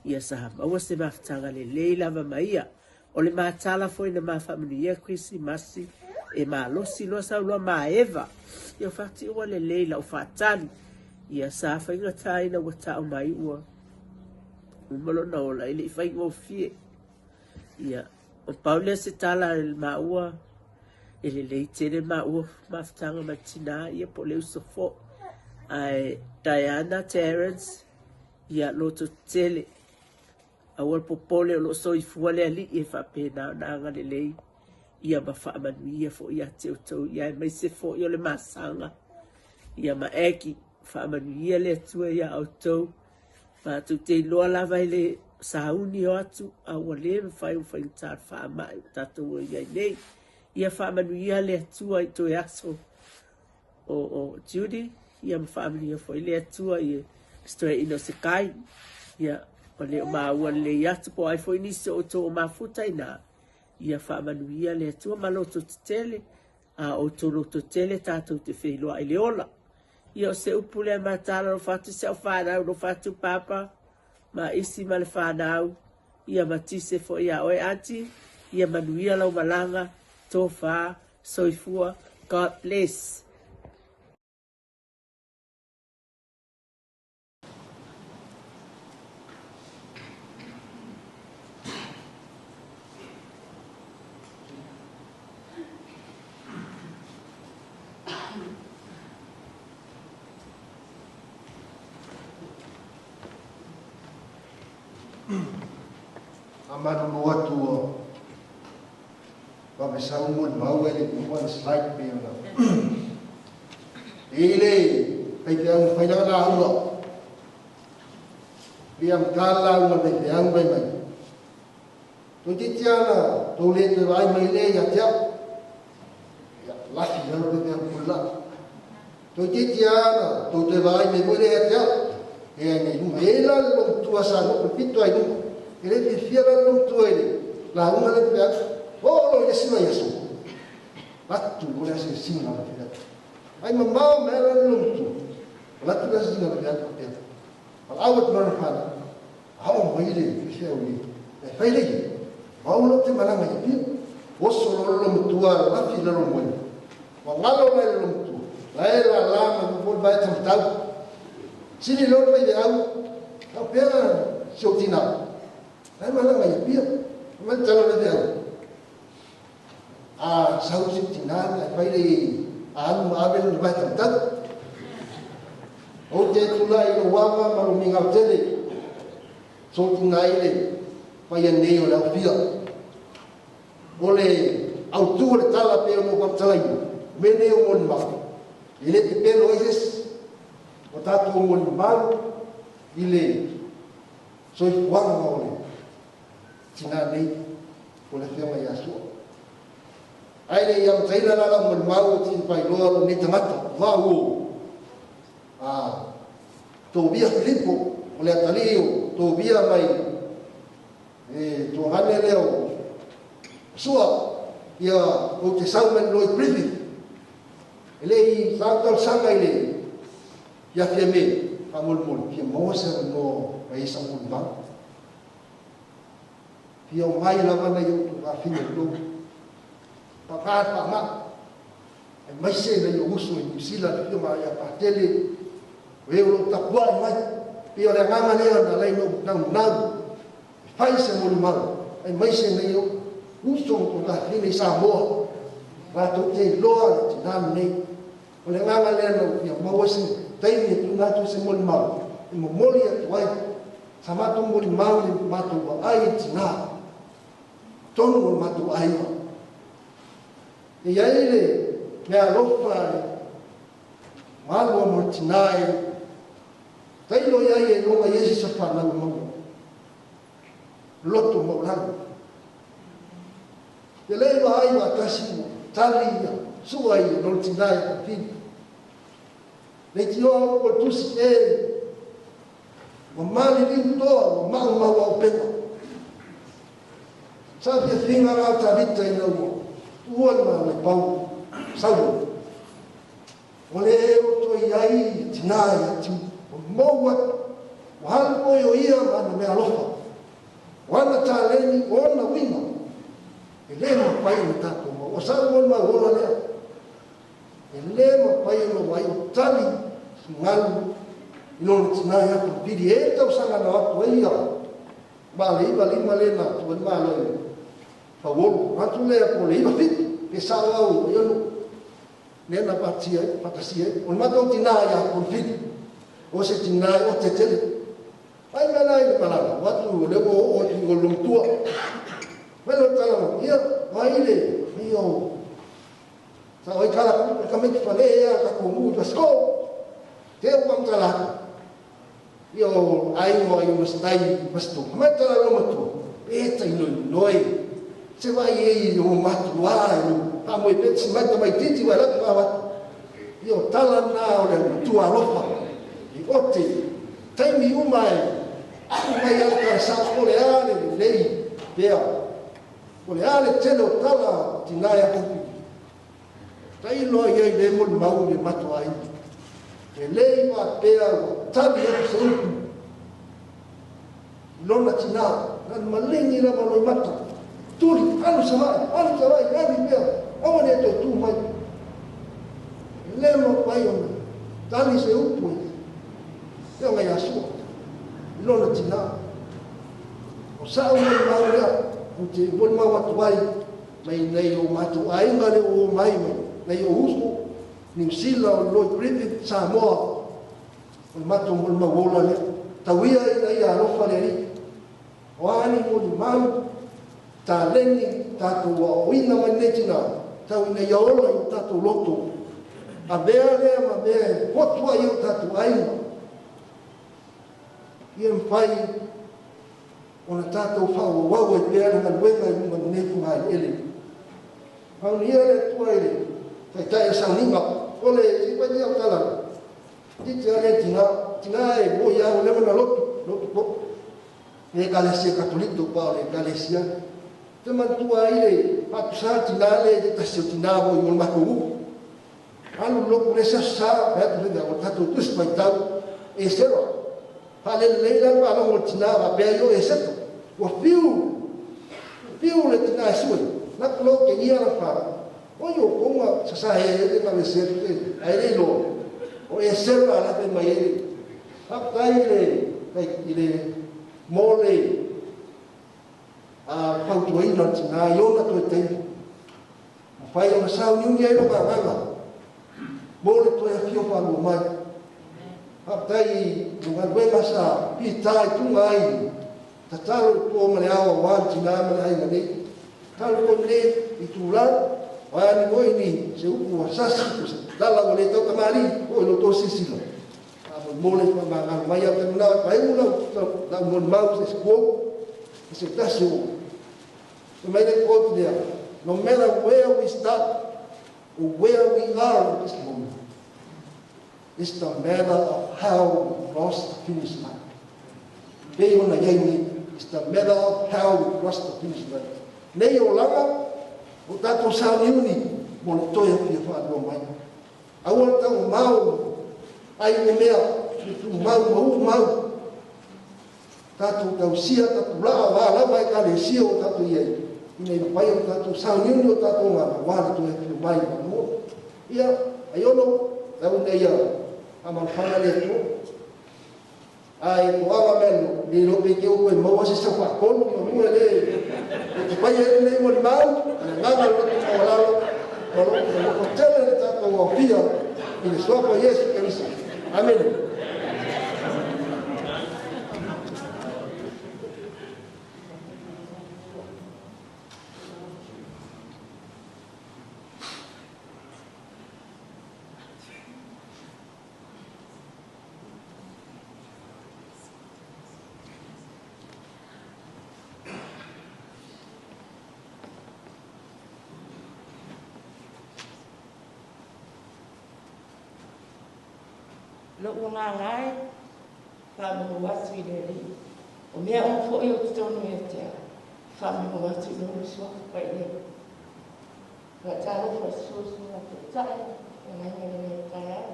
S10: ia sa maua se mafutaga lelei lava ma ia. O le matala foi na ma faamanuia Kerisimasi e malosi loa sau loa maeva. Ia fati ua lelei lau faatali. Ia sa faigata ina ua tau mai ua uma lona ola e le i faigofie. Ia, o pau lea se tala i le maua e lelei tele maua mafutaga ma tinā ia po o le uso foi. Ae Diana Terence, ia loto tele. Aua le popole o lo o soifua le Alii e faapena ona agalelei ia ma faamanuia foi ia te outou, ia aemaise foi o le masaga ia ma Aggie. Faamanuia le Atua ia outou. Matou te iloa lava e le sauni o atu, a ua le mafai ona faigata le faamai ua tatou o i ai nei. Ia faamanuia le Atua i toe aso o Judy, ia ma faamanuia foi le Atua i se toeaina o se kai, ia o le o maua lelei atu po o ai foi nisi o outou o mafuta inā, ia faamanuia le Atua ma loto tetele, a outou loto tele tatou te feiloai i le ola. Ia o se upu lea mataala alofa atu si au fanau, alofa atu Papa ma isi ma le fanau, ia ma tise foi ia oe aunty, ia manuia lau malaga, tofa, Soifua God bless.
S3: Faamalulu atu ua Vave sau molimau e le i uma le slide pei ona e i le faifeau na fai lana lauga. Pei amata le lauga a le faifeau fai mai. Toeitiiti lava ona tou le toe vaai mai lea ia te au. Ia, lafi i lalo le feau pule laa. Toeitiiti lava ona tou toe vaai mai foi lea ia te au. E ai nei luma. E i ai la le loomatua sa nofo i le pito lava i luma. E le fiafia la le loomatua i le lauga lea feau. Oo loa i le isi vaiaso, atu loa le asiasiga a le feau. Ai mamao mai lava la le loomatua, alu atu le asiasiga a le feau faapea, Valaau atu loa le fanau, Ao mai le faifeau i le fai le ia. O au la ou te malaga i Apia. Oso loa le loomatua lafi i lalo o le moena. Ua galo la i le loomatua. La e lala mai foi le vae taumatau. Sili loa le faifeau, faapea si ou tina, la e malaga i Apia. Fai mai le tala o le faifeau, a sau si ou tina ae fai le a alu ma ave lona vae taumatau. Ou te tulai i lou ava ma lou migao tele, sotina ai le paia nei o le aofia. O le autu o le tala pei ona ou faamatalaina, o mea nei o molimau, e le pepelo ai se isi. O tatou molimau i le soifuaga o le tina nei, o le Afioga ia Sua. Ae le i amataina la lau molimau ou te fia faailoa lou nei tagata, ua o a Tovia Filipo, o le atalii o Tovia mai e tuagane lea o Sua, ia ou te sau mai le Lloyd Griffith. E le i sa talosaga i le ia Fiame, faamolemole, fia maua se avanoa mai ai sau molimau. Fia omai lava nai ou tungafine i lou paga faamai, aemaise nai ou uso i Niu Sila, le afioga ia Patele, o e o lo o tapuai mai. Pei o le agaga lea na ala ai ona ou naunau e fai se molimau, aemaise nai ou uso ma tungafine i Samoa, latou te iloa le tina lenei. O le agaga lea na ou fia maua se taimi e tuuina atu ai se molimau e momoli atu ai sa matou molimau i le matou vaai i le tina i totonu o le matou aiga. E i ai le meaalofa e malu mo le tina e tailo i ai e iloga i ai se fanau e maua loto maualalo. Te le vaai faatasi ua tali ia sua i lona tina ia Pampili. Leitioa upu o le tusi e ua maliliu toa ua maumau auupega. Sa fiafiga la o Tavita ina ua tuua le malo i Paulo, Saulo. Ua le oto i ai tina ia Tiu, ua mou atu, ua alu foi o ia ma ana meaalofa, o ana taleni, o ona uiga, e le mafai ona tatou maua. O sau molimau ola lea, e le mafai ona vaai o tali galu i lona tina ia Pampili. E i ai le tausaga na o atu ai ia ma le 95 lea na atu ai le Malo i Fauolo, manatu lea po o le 97, pe sao au i ono lea na faatasia ai, faatasia ai. O le matou tina ia Polofili, o se tina e ote tele. Ai mea la i le malala, o atu o lea ua oo atu i o le matua. Mai lo tala mai, ia, vai le, ia o, sa oi kala ku, ka meki fale ia ka ko mu, let's go. Te u kam tala atu. Ia o aiga o ai mastai mastu. Mai tala lo matua, pe tai noi noi. Se vai ei o matua e lo faamoe pe si mai tamaitiiti vai latu ma watu. Ia o tala na o le matua alofa. I ote, taimi uma e ahu mai ala tala sa o le a le lelei pea. O le a le tele o tala tina e ako. Tailo ai ai le molimau i le matou aiga. E le i faapea ua tali atu se upu i lona tina, na ona maligi lava loimata, tuli, alu Savaii, alu Savaii, alu i mea, aua ne i toe tu mai. E le mafai ona tali se upu i le afioga ia Sua i lona tina. O sa'u molimau lea ou te molimau atu ai mai nai o matou aiga lea ua o mai mai nai ou uso Niu Sila o Lloyd Griffith Samoa. O le matou molimau ola lea. Tau ia ina ia alofa le Alii. O a ni molimau taleni tatou aoaoina mai lenei tina, tau ina ia ola i o tatou loto. Avea lea ma mea e potu ai o tatou aiga. Ia mafai Ona tatou faaauauau ai pea le galuega i luga o lenei fogaeleele. Faamanuia le Atua i le Taitai o Sauniga. O le se i fai ni au tala itiiti lava lea tina, tina e moi lava ua leva ona lotu, lotu popo. Le Ekalesia Katoliko pa o le Ekalesia. Ou te manatua ai le faatusa le tina lea i se tasi o tina foi o le matou nuu. Alu le lotu le isi aso sa, fai atu le o tatou Tusi Faitau Esera. Faalelelei la le faalogo i le tina faapea ai o Eseta. Ua fiu, fiu le tina e sue, laku loa otegia lana fanau. Oi outou na sasae ai le Ekalesia te, ae le iloa o Esera la fai mai ai le Faafetai i le, i le mo le fautuaina o le tina i ona toe taimi. Mafai ona sauniuni ai lona agaga mo le toe afio faalua mai. Faafetai i le galuega sa fita i tuga ai tatalo i le po ma le ao aua le tina ma le aiga nei. Tatalo foi lenei itula, o a ni moi ni se upu ua sasi po o se tala ua le tautamalii foi i lo outou silasila, faamolemole faamagalo mai. Ae ou te manao e faaiu lau molimau i se isi quote i se tasi o Fai mai le quote lea, No matter where we start or where we are at this moment, it's the matter of how we cross the finish line. Pei ona i ai nei, it's the matter of how we cross the finish line. Nei olaga, o tatou sauniuni mo le toe afia faalua mai. Aua le taumamao ai i le mea i tumau ma uu mau. Tatou tausia tapulaa o a lava Ekalesia ua tatou i ai, ina ia mafai ona tatou sauniuni o tatou agaga aua le toe afio mai i fanua. Ia, Aiono, tau ina ia faamanufaga le Atua. Ae toaga mea no, le iloa pe te i ua toe maua se sau faatonu manu e le e te faia ai lenei molimau, o le agaga o le loto maualalo ma lou nofo tele le tatou aofia i le Suafa o Iesu Keriso. Amene.
S1: Lou agaga e, faamanu atu i le Alii, o mea uma foi o totonu ia te au, faamanu atu i lona suafa paia. Faatalofa i le susuga taitai e agai mai lenei taeao.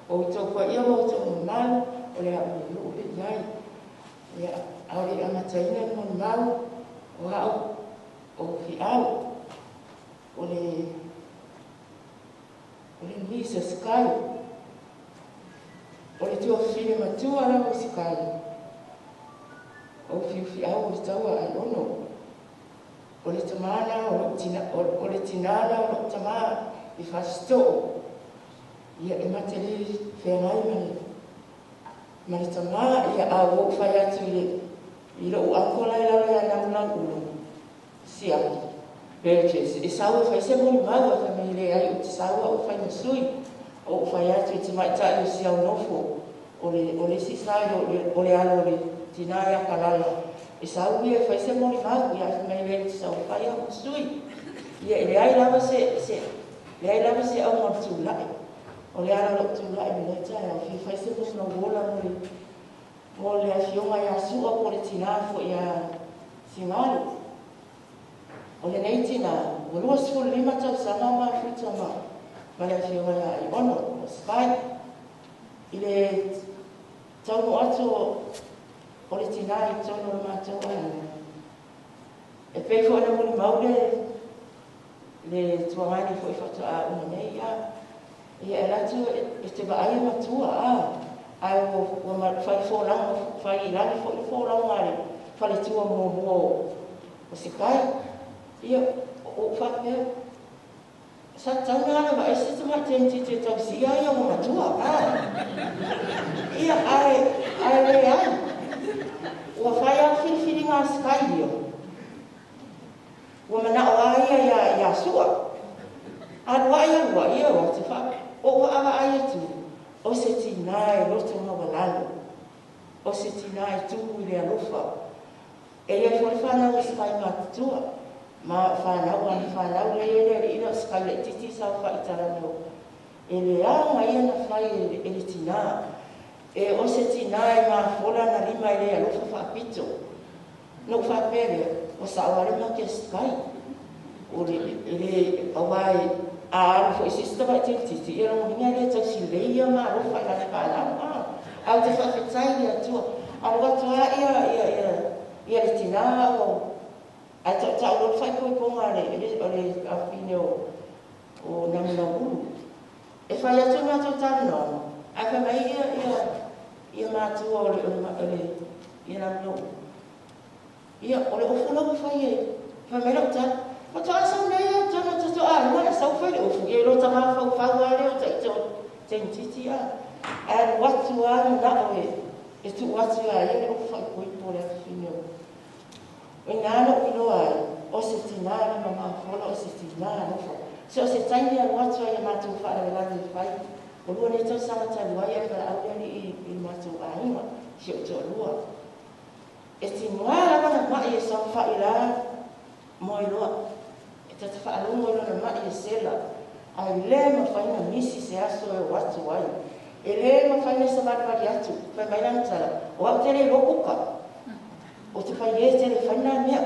S1: O outou paia ma outou mamalu o le a ou luu le i ai. Ia, a o le i amataina le molimau, o au, o Fiau, o le o le niece a Sky, o le tuafafine matua lava o Sky, o Fiufiau o le taua a Aiono. O le tamā lena o lou tina, o le tinā lena o lou tamā i Fasitoo. Ia, e ma te le feagai ma le, ma le tamā, ia, a ua ou fai atu i le, i lou uncle la i lalo ia Namulau'ulu, Siaki, Burgess, e sau e fai se molimau, ae fai mai, Leai, ou te sau au e fai ma sui. Ou fai atu i tamaitai o si au nofo, o le, o le isi side o le, o le alo o le tinā ia Kalala, e sau ia e fai se molimau, ia ae fai mai leai ou te sau e fai au ma sui. Ia e leai lava se, se, leai lava se auga o le tulai. O le ala o lou tulai i lenei taeao, e fia fai se molimau ola mo le, mo le afioga ia Su'a po o le tinā foi ia Sigalu. O lenei tinā, ua 25 tausaga o mafuta ma, ma le afioga ia Aiono, o Sky. I le taunuu atu o le tinā i totonu o le matou aiga, e pei foi ona molimau le, le tuagani foi faatoa uma nei, ia, ia e alu atu e te vaai e matua, a, ae ua, ua fai folaga, fai i lagi foi le folaga a le faletua muamua o, o Sikai. Ia, ua ou faapea, Sa tatau ona alavaai se tamai teineitiiti e tausia ia ua matua, a. Ia, ae, ae leai. Ua fai lava le filifiliga a Sky ia. Ua manao lava ia ia, ia Su'a. Alu ai, alu ai, ia ua te fa, ou vaavaai atu, o se tinā e loto maualalo, o se tinā e tumu i le alofa. E i ai foi le fanau o se kai matutua, ma o fanau ana fanau lea e i ai le alii lea o se kai laitiiti saofai i talanoa. E leaga ia na fai e le tinā. E o se tinā e mafola na lima e le alofa faapito. Na ou faapea lea, ua sao lava le mati a Sky. O le, e le, aua e, a alu foi i se isi tamaitai itiiti, ia lona uiga e le tausi lelei ia ma alofa i lana fanau. A, ae ou te faafetai i le Atua. Alu atu lava ia, ia, ia, ia le tinā o, ae tautau loa le faaipoipoga a le, o le afafine o, o Namunaulu. E fai atu le matou talanoaga, ae fai mai ia, ia, ia matua o le, o le, o le, ia Namunaulu. Ia, o le ofu la ua fai e, fai mai lau tala, faatoa sau nei lava totonu o tatou aiga na sau fai le ofu, ia i lo ta mafaufau lava lea o taita o Teintiti a. Ae alu atu lava manao e, e tuu atu ia ia le ofu faaipoipo o le afafine o. O i ina na ou iloa ai, o se tinā lima mafola, o se tinā alofa. So o se taimi alu atu ai i a matou faalavelave e fai, ua lua nei tausaga talu ai ae valaau le alii i le matou aiga, si ou toalua. E tiga lava na ma'i e saofai la moe loa, e ta te faalogo i lona ma'i e sela, ae le mafai na misi se aso e o atu ai. E le mafai na savalivali atu, fai mai lana tala, o au te le iloa kuka, o te fai e te le fai na mea.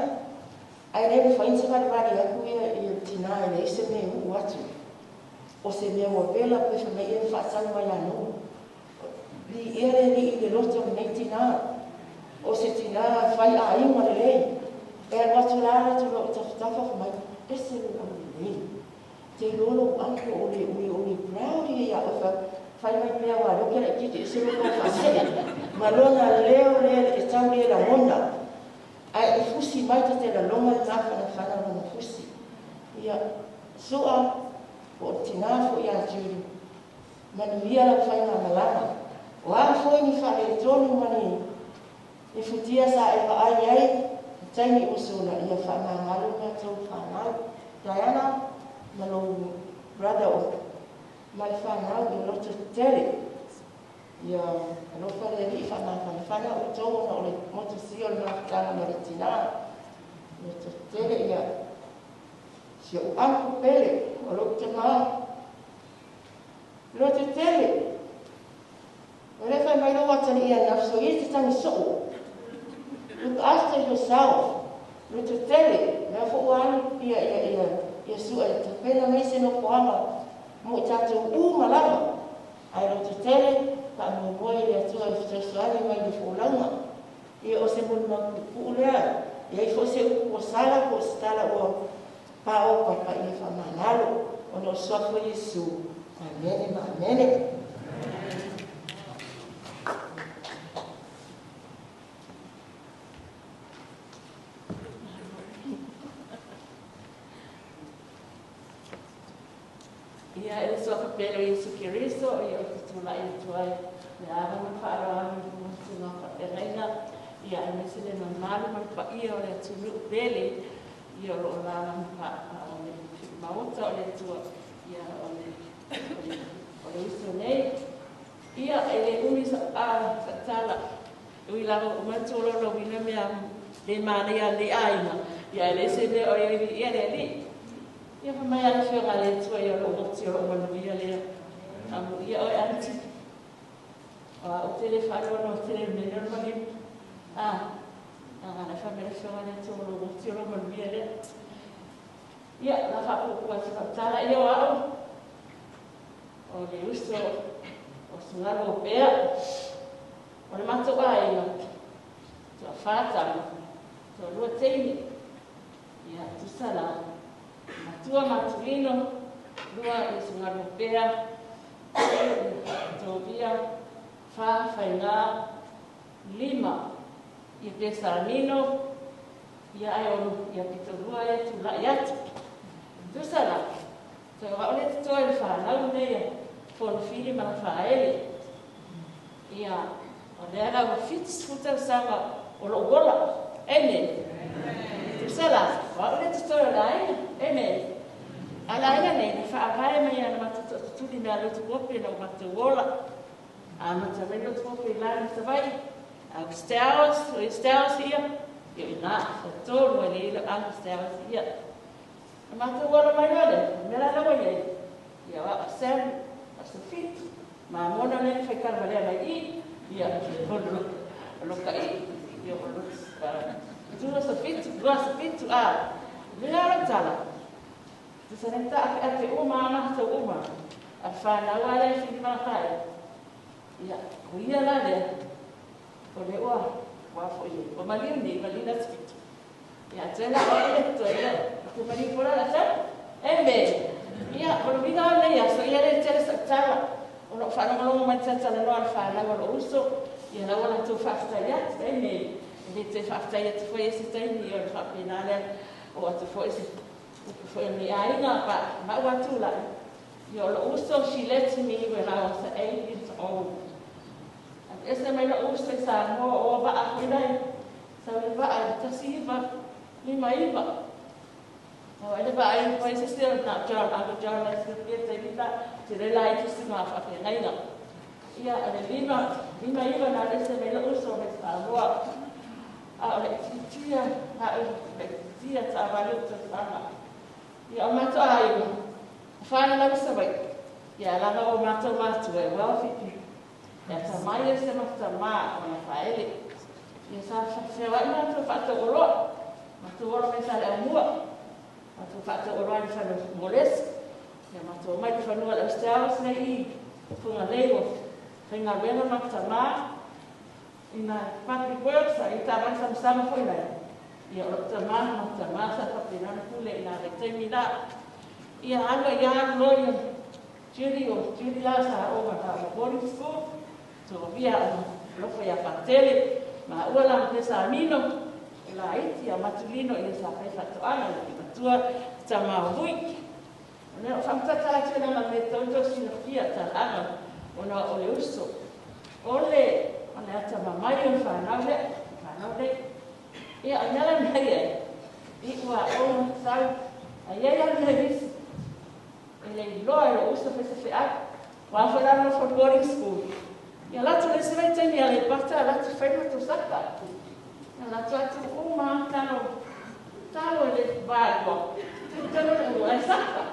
S1: Ae le mafai na savalivali aku ia ia tinā e leai se mea e uu atu. O se mea ua vela pe fai mai ia na faatanu mai ia Nuu. Viia le Alii i le loto o lenei tinā. O se tinā fai aiga lelei. E alu atu la alu atu loa i tafatafa fai mai, ese lou aulelei. Te iloa lou uncle o le, o le, o le proud ia ia oe fai, fai mai pea aua lea ou te laitiiti ese lou tau faasee ma lona leo lea e tau le lagona. Ae e fusi mai ta te lalona le mafanafana o lona fusi. Ia, Su'a, po o le tinā foi ia Judy, Manuia lau faigamalaga. O a foi ni faaletonu ma ni ni futia sa e vaai ai i taimi ua sola, ia faamagalo le matou fanau. Diana ma lou brother o ma le fanau ia loto tetele. Ia alofa le Alii faamafanafana outou ona o le motusia o le mafutaga ma le tina. Loto tetele ia si ou uncle pele o lou tama. Loto tele. O lea fai mai lou atalii ia nafso ia te tagi soo. Look after yourself. Loto tele. Mea foi ua alu ia ia ia ia sua e tapena mai se nofoaga mo i tatou uma lava. Ae loto tele, faamoemoe i le Atua e fesoasoani mai i le folauga. Ia o se molimau puupuu lea. E i ai foi se upu ua sala po o se tala ua paopapa ia faamagalo ona o le Suafa o Iesu. Amene ma amene.
S11: Ia, e le Suafa pele o Iesu Keriso, ia ou te tulai atu ai le ava ma le faaaloalo i luma o susuga faafeagaiga, ia aemaise le mamalu ma le paia o le atunuu pele, ia o lo o lala o le Maota o le Atua, ia o le, o le, o le uso nei. Ia, e le umi sa, a, sa tala, e ui lava ua uma le tolaulauina mea le manaia a lenei aiga, ia ae leai se mea o i ai viia le Alii. Ia fai mai a le Afioga a le Atua ia o lou oti o lou manuia lea. Amuia oe aunty. O a ou te le faanoanoa tele i le mea lea o le maliu. A, a la fai mai le Afioga a le Atua o lou oti o lou manuia lea. Ia, la faapuupuu atu lau tala, ia o au, o le uso o Sugalu o Pea, o le matou aiga, toafa tama, toalua teine. Ia, tusa la, matua Matulino, lua ia Sugalu o Pea, tolu ia Tovia, fa Faiga, lima ia Pesalamino, ia ae ono ia pitolua ia tulai atu. Tusa la, toe o au lea totoe i le fanau lenei a Fonofili ma Lafaele. Ia, o lea la ua 70 tausaga o lou ola. Amen. Tusa la, o au lea totoe o le aiga. Amen. A le aiga nei, na faavae mai ana matou toatutuli me a lotu ope na o matou ola. Amata mai lotu ope i lalo i Savaii. A o Stowers, o Stowers ia. Ia i ina sa tolu ai le i le alu se ia. Na matou alo mai loa lea, o le mea la lea ua i ai, ia o au a Sam, aso 7, mamona lea na faikalavalea mai i, ia, o lo ka'i, ia, o lo tu aso 7, lua aso 7, a, le la lau tala, tusa nei taapeape uma a matou uma, a le fanau lava lea e filimalaka ai, ia, o ia la lea, o le ua, ua foi, ua maliu nei, maliu le aso 7. Ia, toe la o le toe, ia, te maliu po la la tau, Amen. Ia, o le uiga o lenei aso, ia le tele sau tala, o loo faalogologo mai talatalanoa a le fanau a lou uso, ia la ua latou faafetai atu, amen. E le toe faafetai atu foi e se taimi, o le faapena lea, o atu foi se upu foi o lenei aiga, pa ma ua tulai. Ia, o lou uso, she led to me when I was 8 years old. Ese mai lou uso i Samoa o vaa foi lai, sau le vaa i 1959. O ele vaa i foi se se na John, Uncle John, la se pia te lita, te le lai tu singa whaafeagaiga. Ia, o le 59 na ese mai lou uso mai Samoa. A o le itiitia, a o le itiitia taavale o tausaga. Ia, o matou aiga, whanau Savaii. Ia, laga o matou matua e wealthy people. Ia ta mai e se matamā o na whaele. Ia sa whawhewa i matou whaatau oloa. Matou olo mai sa le aumua. Matou whaatau oloa i whanu molesi. Ia matou mai le whanua le Australis nei i Fugalei o whaingaluega matamā. Ina public works a i tāwai samasama foi lai. Ia o lo tamā matamā sa whapena na pule i nā le taimi la. Ia alu ia alu loa ia Judy o Judy la sa o ma ta boarding school. To via o lofo ia Fatele ma ua la te sa mino la iti a Matulino ia sa fai fatoaga le matua tama hui. O le o whamtatala atu na ma me tauto silafia talaga ona o le uso. O le o le ata mamai o whanau le, whanau le. Ia, o nala mai e, i ua o sau, a ia ia le visi. E le iloa e lo uso fai se feau. Wa fo la no for boarding school. Ia latu le se vai taimi a le pata, latu fai ma saka. Ia latu atu uma talo, talo e le valua. Talo le ua e saka.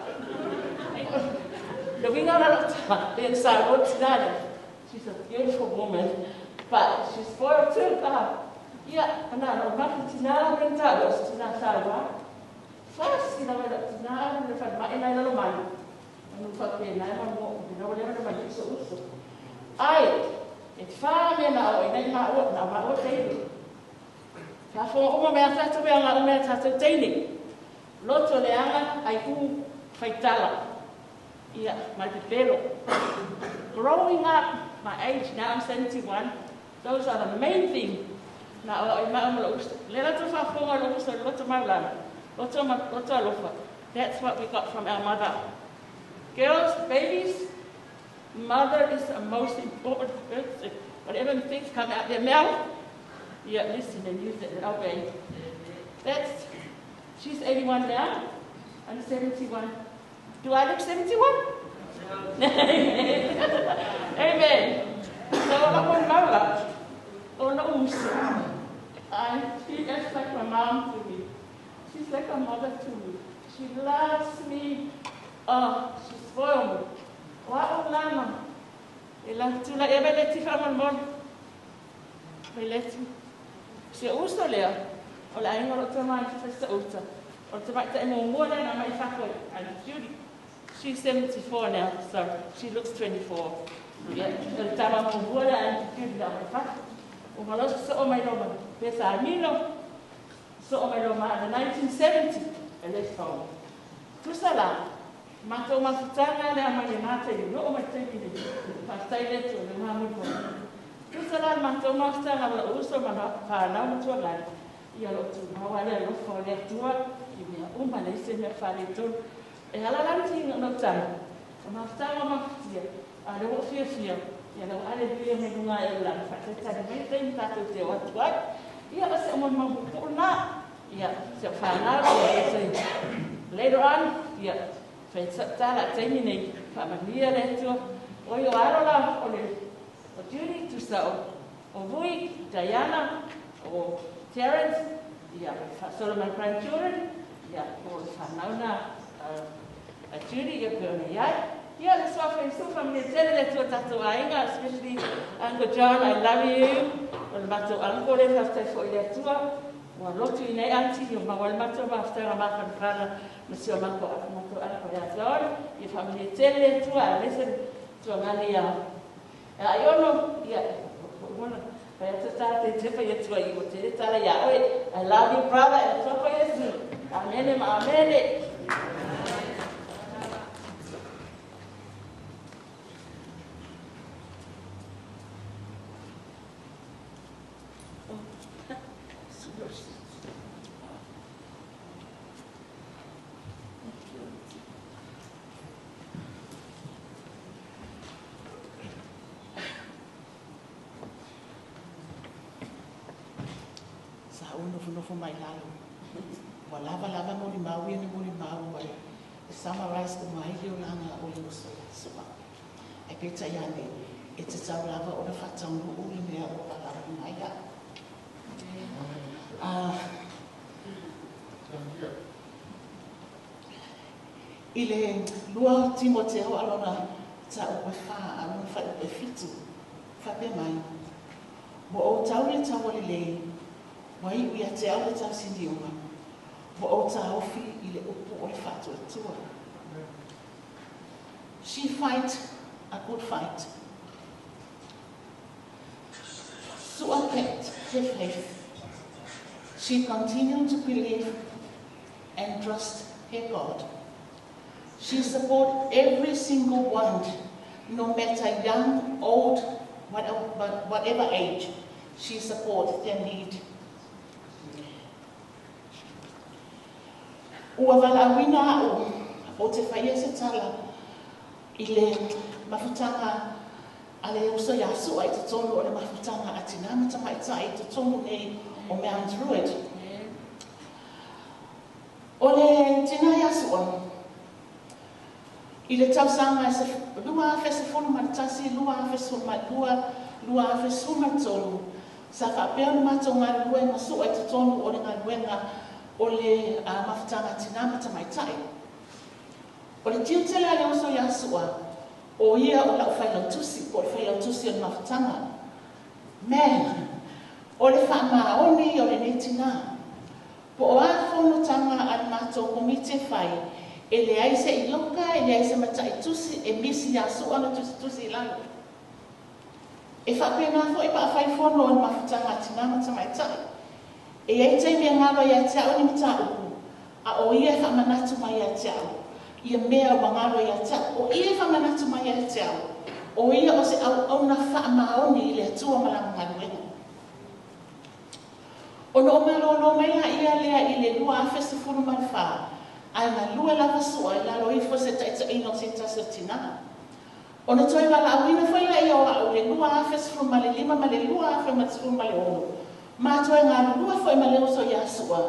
S11: Le winga la ta, le sa o tinale. She's a beautiful woman, but she's spoiled too. Ah, ia, ana no maki tina men talo, tina sa wa. Fasi la wala tina le fa ma ina lo mai. Anu fa pe na ma mo, na wala na ma so uso. Ai, e te wha mea na o ina ma o na ma o teine. Fa fo uma mea tātou mea ngā mea tātou teine. Loto le anga ai u faitala. Ia, mai pepelo. Growing up, my age now, I'm 71, those are the main thing. Na o i maa mo uso. Le rato whafonga lo uso, loto maulana. Loto, ma, loto alofa. That's what we got from our mother. Girls, babies, mother is the most important person. Whatever things come out their mouth, yeah, listen and use it and obey. She's 81 now, I'm 71. Do I look 71? No. Amen. So I'm on o na uso. She acts like my mom to me. She's like a mother to me. She loves me. Oh, she spoiled me. Wa o lama. E la tula e vele ti fa mon. Vele ti. Se uso lea. O le ainga o te mai fa sa uta. O te mai te mo mo le na mai fa ko. And Judy, she's 74 now, so she looks 24. Yeah, o tama mo mo le and Judy la mai fa. O malo so o mai loma. Pesa amino. So o mai loma in 1970. E le fau. Tusa la. Matou mafutaga le amai e mata i loo mai taimi le faafetai le Atua le mamolimoli. Tusa la le matou mafutaga ma lou uso ma fanau matuagali, ia loo tumau lava le alofa o le Atua i mea uma leai se mea faaletonu. E ala la le tiga ona tala, o mafutaga mafatia, a lea ua ou fiafia, ia lau aleluia mai luga ae o le lagi faatalitali mai le taimi tatou te o atu ai. Ia o se molimau puupuu lena, ia si au fanau, ia se later on, ia fai tala taimi nei, faamanuia le Atua. O i o alo la o le o Judy, tusa o Vui, Diana, o Terence, Ia, faasolo mai grandchildren, ia, po o le fanau na a Judy, ia pe ona i ai. Ia, le suafa Iesu, faamanuia tele le Atua tatou aiga, especially Uncle John, I love you. O le matou uncle lea, faafetai foi i le Atua. Ua lotu i nei aunty, ua maua ai le matou mafutaga mafanafana ma si o matou matou uncle ia John. Ia faamanuia tele le Atua, aemaise le tuagane ia Aiono, ia, fai atu tā te te fai atu ai ua tele tala ia oe. I love you brother, e tua koe Iesu. Amene ma amene.
S12: Sa ou nofonofo mai lalo. Ua lava lava molimau ia na molimau ma e summarize uma ai le olaga o le uso ia Su'a. Ae peitai ane, e tatau lava ona faataunuu le mea ua valaauina ai au. I le 2 Timoteo a lona mataupu e 4 a lona fuaiupu e 7, faapea mai, Ua ou tau le taua lelei, ua iu ia te au le tausinioga, ua ou taofi i le upu o le faatuatua. She fight a good fight. Su'a kept her faith. She continued to believe and trust her God. She support every single one, no matter young, old, whatever age, she support their need. Ua valaauina a'u ou te faia se tala i le mafutaga a le uso iā Su'a i totonu o le mafutaga a tinā ma tamaitai i totonu nei o Mount Druitt. O le tinā iā Su'a, i le tausaga e 2011, 2012, 2013, sa faapea ona matou galulue ma Su'a i totonu o le galuega o le mafutaga a tinā ma tamaitai. O le tiute la a le uso iā Su'a, o ia o la'u failautusi, po o le failautusi o le mafutaga. Man! O le faamaoni o lenei tinā. Po o a fonotaga a le matou komiti e fai, e leai se ioka, e leai se mataitusi e misi iā Su'a ona tusitusi i lalo. E faapena foi pe a fai fono o le mafutaga a tinā ma tamaitai. E i ai taimi e galo ia te au ni mataupu, a o ia e faamanatu mai ia te au ia mea ua galo ia te au. O ia e faamanatu mai ia te au, o ia o se auauna faamaoni i le Atua ma Lana galuega. Ona ou malōlō mai laia lea i le 2014, ae galue lava Su'a i lalo ifo o se taitaiga o se tasi o tinā. Ona toe valaauina foi laia o a'u i le 2015 ma le 2016, ma toe galulue foi ma le uso ia Su'a.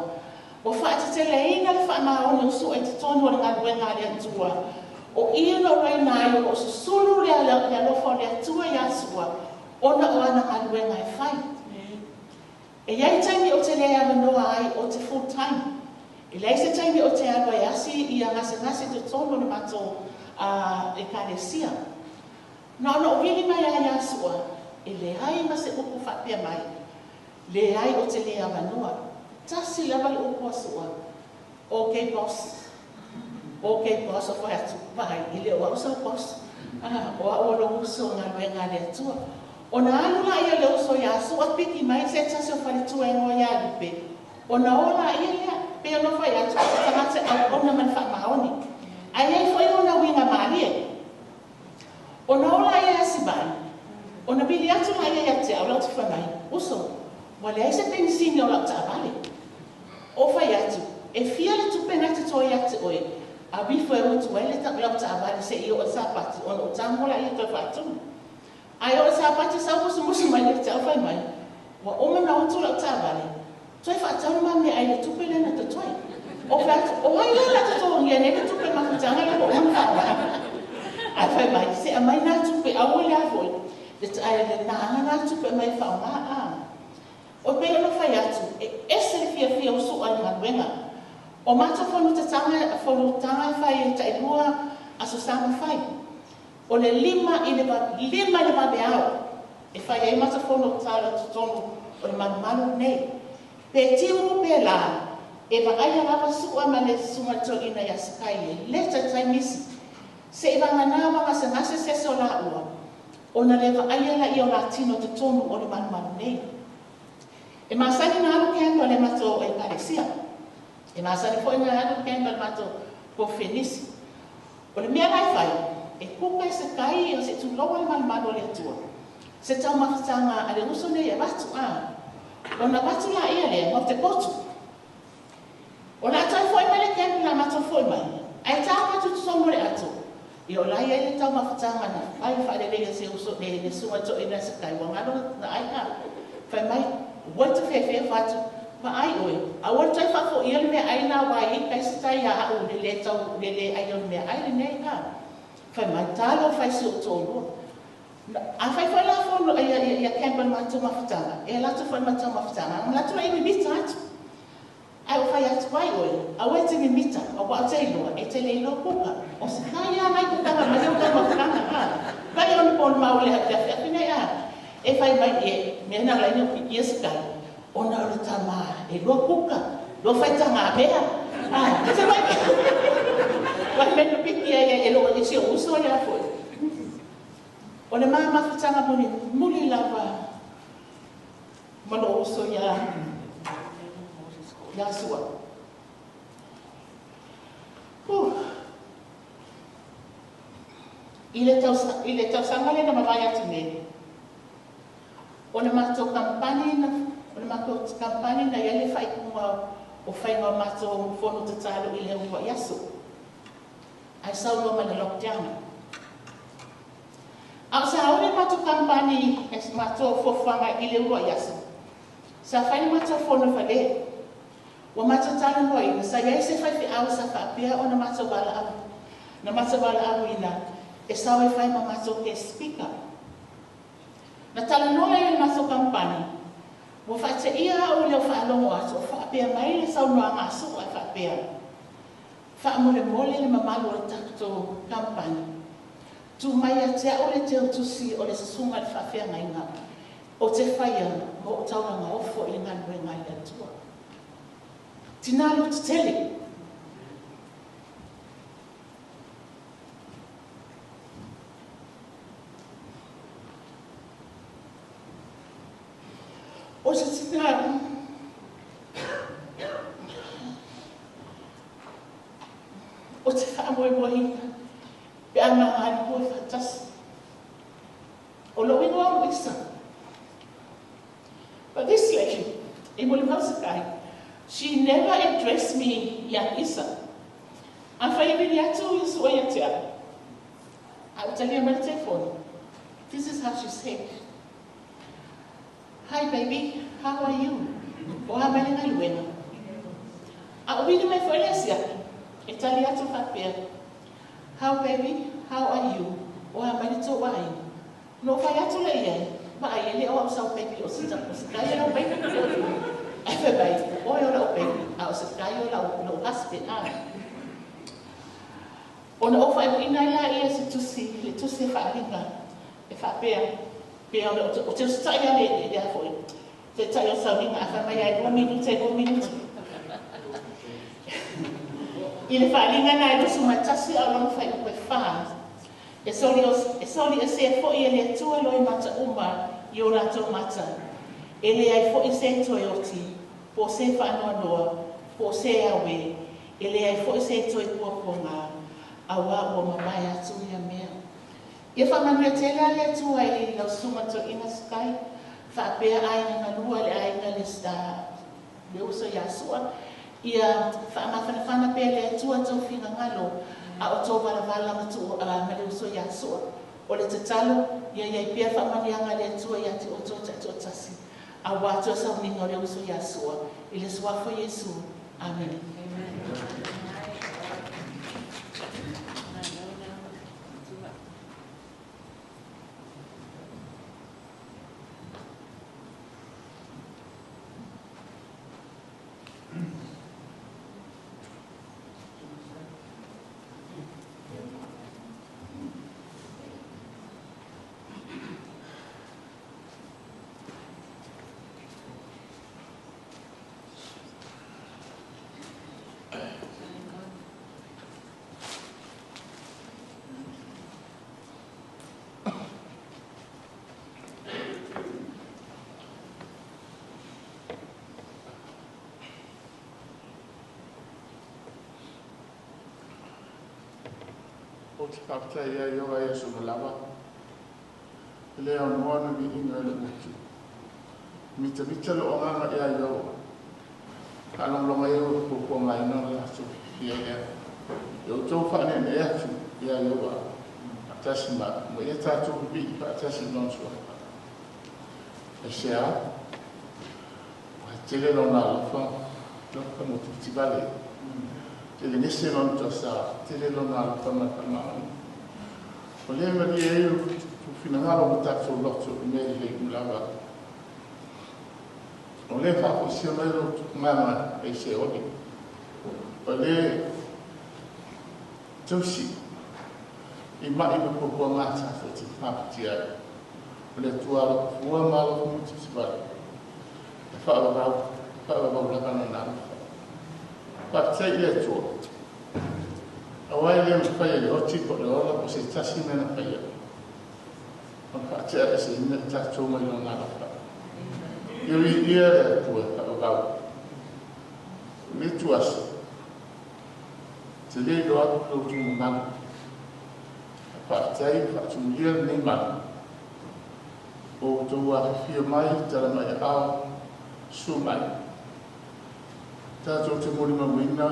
S12: Ua faateteleina le faamaoni o Su'a i totonu o le galuega a le Atua. O ia na ulaina ai o lo o susulu le alofa o le Atua ia Su'a ona o ana galuega e fai. E i ai taimi ou te le avanoa ai o te full time. E leai se taimi ou te alu ai e asi ia gasegase i totonu o le matou ekalesia. Na ona ou vili mai lava ia Su'a, e leai ma se upu faapea mai, leai ou te le avanoa. Tasi lava le upu a Su'a, Ok boss. Ok boss, ou fai atu, vaai, e le o au sau boss. O au o lou uso galuega a le Atua. Ona alu laia o le uso ia Su'a piki mai se tasi o faletua e igoa ia Lupe, ona o laia lea, pei ona fai atu, o se tagata e auauna ma le faamaoni. Ae i ai foi ona uiga malie. Ona o laia e asi mai, ona vili atu laia ia te au, lau te fai mai, Uso, ua leai se penisini o lau taavale. Ou fai atu, E fia le tupe na totoe ia te oe, a wifo e utu ai le lau taavale seia oo i le Sapati, ona ou tago laia toe faatumu. Ae oo i le Sapati sau musumusu mai ia te au fai mai, Ua uma ona utu lau taavale, toe faatau le ma meaai i le tupe lea na totoe. Ou fai atu, O ai la o le a totogia nei le tupe mafutaga lea ua uma ona faaaoga? Ae fai mai, Se aumai na tupe, aua le a foi, le na aga na tupe e aumai e faaaoga a. O pei ona fai atu, E ese le fiafia o Su'a i le galuega. O matou fonotaga fonotaga e fai e ta'ilua aso sa ma fai. O le 5 i le 5 i le vaveao e fai ai matou fonotatalo i totonu o le malumalu lenei. Pe timu pe lā, e vaaia lava Su'a ma le susuga i le toeaina ia Sakai e lē taitai misi. Se'i vagana ua gasegase se isi o lāua, ona le vaaia laia o la tino i totonu o le malumalu nei. E masani na alu camp a le matou ekalesia. E masani foi na alu camp a le matou kofenisi. O le mea la e fai, e kuka i se kai o se tuloa le malumalu o le Atua. Se taumafataga a le uso nei e avatu a. Ona avatu laia lea, matou te potu. O le a toe fo'i mai le camp la matou fo'i mai, ae tā matou totonu o le ato. Ia o la i ai le taumafataga na fai faaleleia se uso le susuga i le toeaina se kai ua galo na ai a. Fai mai, ua te fefe fatu, vaai oe, aua le toe faafoia le meaai la ua ai kai se tai ia au le lē tau le lē ai o le meaai lenei a. Fai mai, talo fai si ou toalua. A fai foi la fono ia ia ia camp a le matou mafutaga, e alu atu foi le matou mafutaga, ona atu la i mimita atu. Ae ua fai atu ai oe, aua e te mimita, auā ou te iloa, e te le iloa kuka. O se kai lava nai kukaga mai au taumafataga a. Vai ona po o le mau le afiafi nei a. E fai mai e, mea na ala ai ona pikia se kai, ona o le tama e lua kuka, lua faitaga mea. A, se mai vai mai na pikia ia e loo e si ou uso ia foi. O le ma mafutaga muli muli lava ma lou uso ia ia Sua. I le tausa, i le tausaga lea na mavae atu nei, o le matou kampani na, o le matou kampani na i ai le faaiuga o faiga o matou fono tatalo i le uluai aso. Ae sau loa ma le lockdown. A o sauni le matou kampani e matou fuafuaga i le uluai aso, sa fai le matou fono i fale. Ua matou talanoaina, sa i ai se faifeau sa faapea ona matou valaau, na matou valaauina e sau e fai ma matou guest speaker. Na talanoa lea i le matou kampani, ua faateia au i le faalogo atu o faapea mai le saunoaga a Su'a e faapea, faamolemole le mamalu o le tatou kampani, tuu mai ia te au le teutusi o le susuga i le faafeagaiga ou te faia ma ou taulaga ofo i le galuega a le Atua. Tinā loto tele. O se tinā o te faamoemoeina pe a ma galulue faatasi. O lou igoa o Luisa. But this lady, e molimau se kai, she never addressed me ia Isa. Afai e vili atu ia Sua ia te au, a ou talia mai le telefoni. This is how she said. Hi baby, how are you? O a mai le galuega. A o vili mai foi le asiaki, e tali atu faapea. How baby, how are you? O a mai le tou aiga. Na ou fai atu lea i ai, vaai e le o au sau baby o se o se kai o lau baby. Ae fai mai, o oe o lau baby, a o se kai o lau, lou husband a. Ona ou faaiuina ai laia se tusi, le tusi e faaaliga, e faapea, pe o le o te usitai a le le a foi. Te tai o sauniga a fai mai ai 2 minute, 2 minute. I le faaaliga na e 21 a o lona faaiupu e 4. E soli, e soli esea foi e le Atua loimata uma i o latou mata. E leai foi se toe oti, po o se faanoanoa, po o se auē, e leai foi se toe puapuagā, auā ua mavae atu ia mea. Ia faamanuia tele a le Atua i lau susuga toeaina Sky, faapea aiga galua le aiga le le uso ia Sua, ia faamafanafana pea le Atua tou finagalo a o tou valavala ma tuu ma le uso ia Sua. O le tatalo, ia i ai pea faamanuiaga a le Atua ia te outou taitoatasi, auā toe sauniga o le uso ia Sua, i le suafa o Iesu. Amene.
S5: Ou te faafetai ia Ieova i aso uma lava, e le aonoa ona viiga i lou gutu. E mitamita lou agaga ia Ieova, faalogologo ai au i le puapuagaina o le latou fiafia lea. Ia outou faaneenee atu ia Ieova faatasi ma au, ma ia tatou pipii faatasi i lona suafa. Aisea? Ua tele lona alofa, alofa motumotivale. Tele gese lona toasa, tele lona alofa ma le faamaoni. O lea e malie ai o finagalo ma tatou loto i mea lelei uma lava. O lea e faafoisia mai lo agaga e se oli. O lea tausi i mai ma puapuaga tatou te mafatia ai. O le Atua alofafua ma alofa motumotivale. E faavavau, faavavau lava lona alofa. Faafetai i le Atua. Aua e le mafai e le oti po o le ola po o se tasi mea na faia. Ona faateaeseina i tatou mai lona alofa. Ia viia le Atua e faavavau. Le tuaso. Te le iloa atu lo outou mamalu. Faafetai ma faatumulia lenei malu. O outou afifio mai, tala mai aao, susu mai. Tatou te molimauina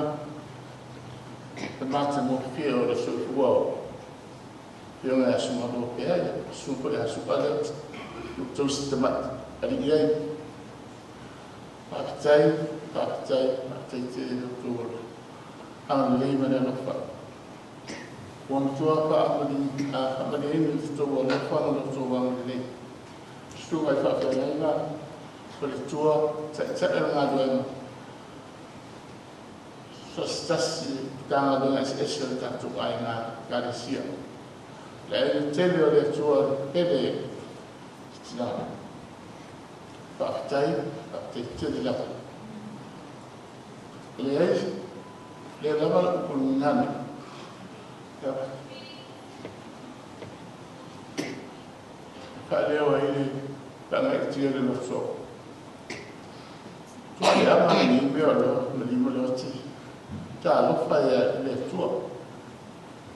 S5: le matagofie o le soifua o Afioga ia Sulamanaia pea, ia susu foi ia Su'a lea o tausi tamai alii ai. Faafetai, faafetai, faafetai tele i lo outou agalelei ma le alofa. Ua matua faamalieina le tou alofa ma lo outou agalelei. Susuga i faafeagaiga, faletua, taitai o le galuega, so o se tasi Matagaluega eseese o le tatou aiga Ekalesia. Le aiga tele o le Atua pele tina. Faafetai, faafetai tele lava. E leai, le lava le upu o le gagana. Faaleo ai le faagaitia le loto. Tua le ama ni mea o le ma lima le oti. Talofa ia i le Atua.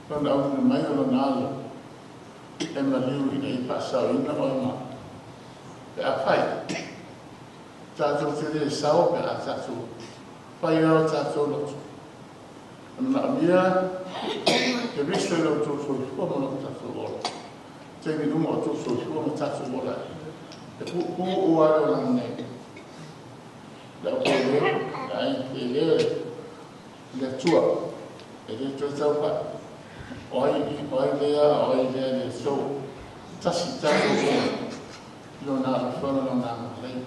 S5: Lona auina mai o lona alo. E maliu ina ia faasaoina oe ma. Pe afai. Tatou te le sao pe a tatou fai o tatou loto. E manaomia Keriso i lo outou soifua ma lo tatou ola. Taimi uma o outou soifua ma tatou ola. E puupuu lava le olaga nei. Le au pele, le aiga pele, le Atua. E le toe tau fai. O ai, o ai lea, o ai lea le so. Tasi tatou ola. I lona alofa ma lona agalelei.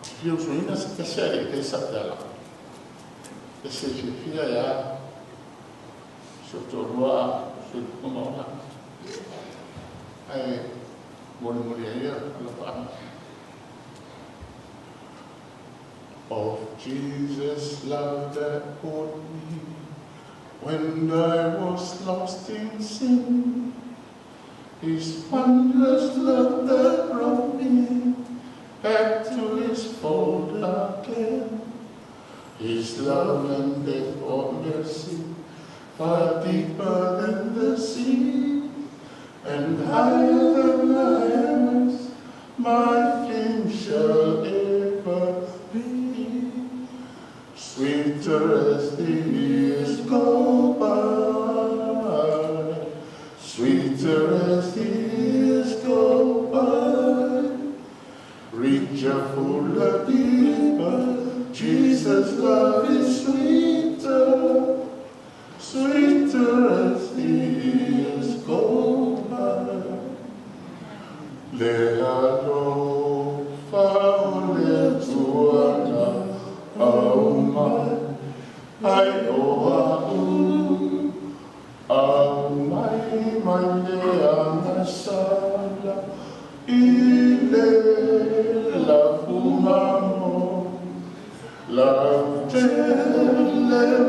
S5: Fia usoina se tasi a le i sa tala. E se fiafia ia si o toalua soifua ma ola. Ae molimoli ai ia alofa. Of Jesus' love that caught me when I was lost in sin. His wondrous love that brought me back to his fold again. His love and death for mercy, far deeper than the sea, and higher than the heavens, my King shall ever be. Sweeter as the years go by, sweeter as the years go by, richer, fuller, deeper, Jesus' love is sweeter, sweeter as the years go by. Le alofa o le Atua na aumai, ai o a'u, aumai mai le agasala, i le lafumamo. Lautele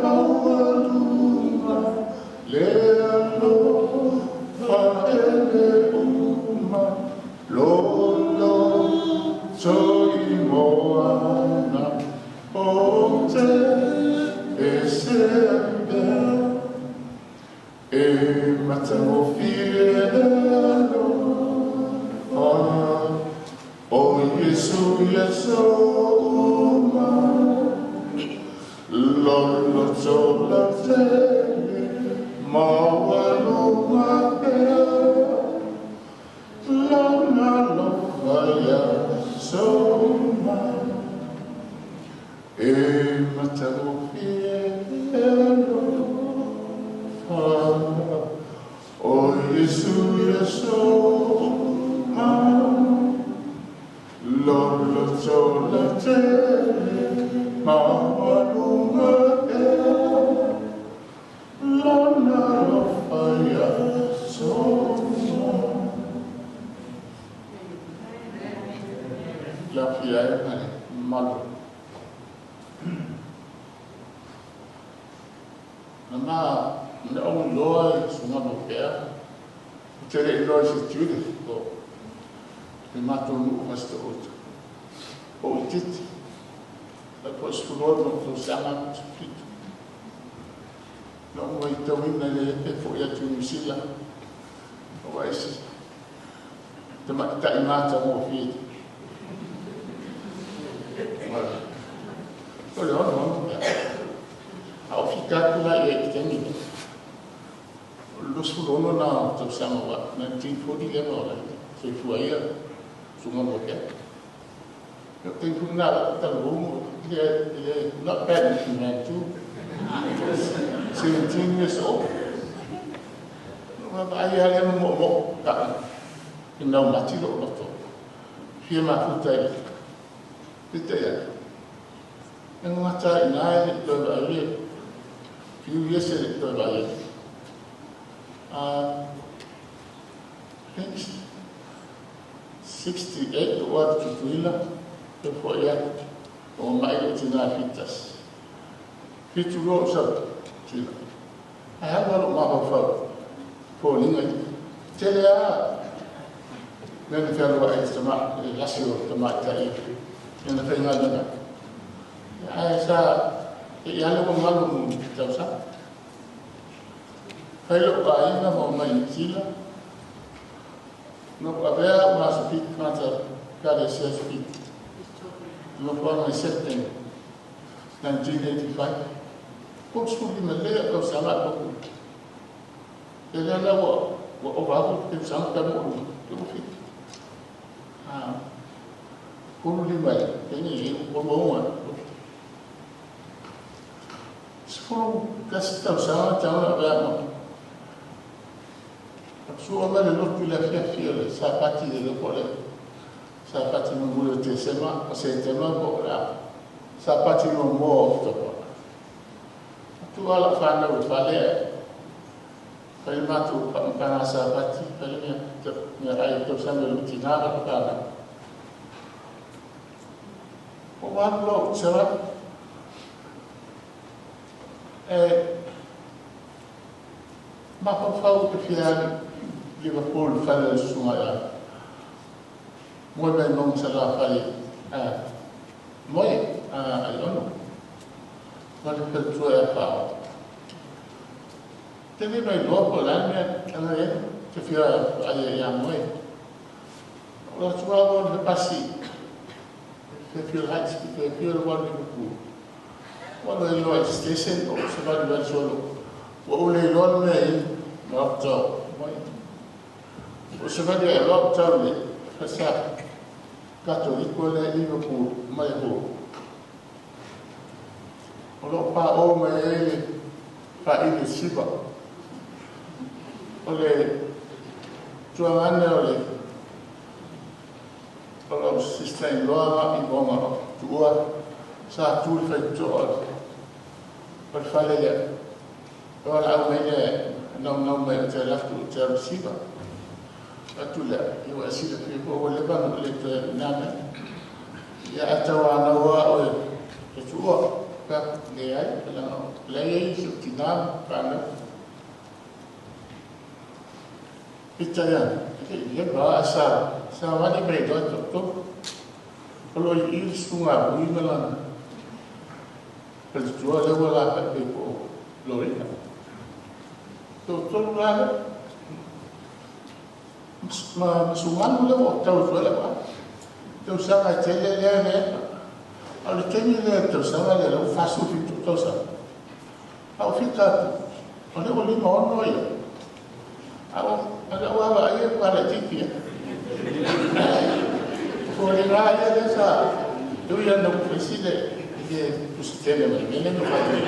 S5: maualuga, le alofa e le uma, lolo toi moana, o te e se.
S13: E matagofie le alofa o Iesu i aso uma, lou loto lautele maualuga pea Lona alofa i aso uma. E matagofie le alofa o Iesu i aso uma, lou loto lautele maualuga pea Lona alofa i aso uma. Le aafia ai ma le mamalu. Na ma na ou iloa i susuga Mopea, ou te le iloa i se Judith po le matou nuu ma si to'oto. O ou itiiti, tai po o 16 tausaga po o 17. Na ou matauina le e fo'i atu i Niu Sila, ua ese tamaitai matagofie. O le 66 pea. A o fika atu la i ai i le taimi lea. O le 26 lena o tausaga ua 1940 lea ma o le soifua ai susuga Mopea. O le taimi foi lena o lau talavou le not bad looking man too. 17 years old. Vaai lava lea ma moomoo i naumati lou loto. Fia mafuta i peitai ane. E gata i ina e le i toe vaai le few years e le i toe vaai atu. I think 68 ou atu Tutuila, toe fo'i atu, ua ma'i lou tina e fitasi. 72 ou sau Tutuila. Ae alu lava lou mafaufau i foliga ia. Tele lava mea na fealuai ai le lasi o tamaitai i lana faigaluega. Ae sa te i lava ua galo mu tausaga. Fai lou aiga ma omai i Niu Sila. Na ou avea au ma aso 7 tagata Ekalesia aso 7. Nofoaga i September 1985. Po o 15 lea o tausaga a Papu. Ia lea la ua ova atu le tausaga talu ou luma, ua 7. 35 e taimi e 36 11 tausaga talu ona avea ma sua mai le lotu i le afiafi o le Sapati le po o le Sapati mulimuli o Tesema, o Setema po o le a Sapati muamua o Oketopa. Atu lava lau fanau i le fale ae fai le matou faamatalaga Sapati, fai le meaai o le tausaga i lou tina ma lau fanau. Ua alu loa ou Savaii. E mafaufau ou te fia alu i Liverpool i le fale o le susuga ia Moe mai Mauga Salafai Moe Aiono ma le faletua ia Faaoto. Te le mailoa po o le a le mea ana i ai te fia vaai ai ia Moe. O le atu lava o le pasi Fairfield Heights i Fairfield ua alu i Liverpool. Ua alu ai loa i le station o savalivali solo. Ua ou le iloa le mea e inu ma lau tau mai. Ua savali ae loa ou tau i le falesa Katoliko lea i Liverpool mai Hall. O lo o paʻō mai ai le faaili o Siva. O le tuagane o le o lau sister-in-law i Vaoga Tuua sa tu i le faitotoa o le fale lea. O valaau mai lea e naunau mai ou te alu atu ou te alu i Siva. Atu lea, ia ua e silafia foi ua leva ona ou le toe alu i na mea. Ia ae tauanau lava oe e Tuua. Fai atu, leai, leaga o la e i ai si ou tina ma fanau. Peitai ane, e le i leva lava ae sa savali mai loa e toatolu. O lo o i i le susuga a Vui ma lana faletua lea ua lafa'i mai po o Lorina. Tolu la le. Ma masunganu le o tau fua le wa. Tausaga e tele lea lea. A o le taimi lea le tausaga lea lea ua 47 tausaga. A o fita atu, o lea ua 56 ia. A o lau vaavaai e ua laitiiti lava. O foliga lava ia lea sa e ui lava ina ua fai sina e le tusi tele mai mea lea na fai ai.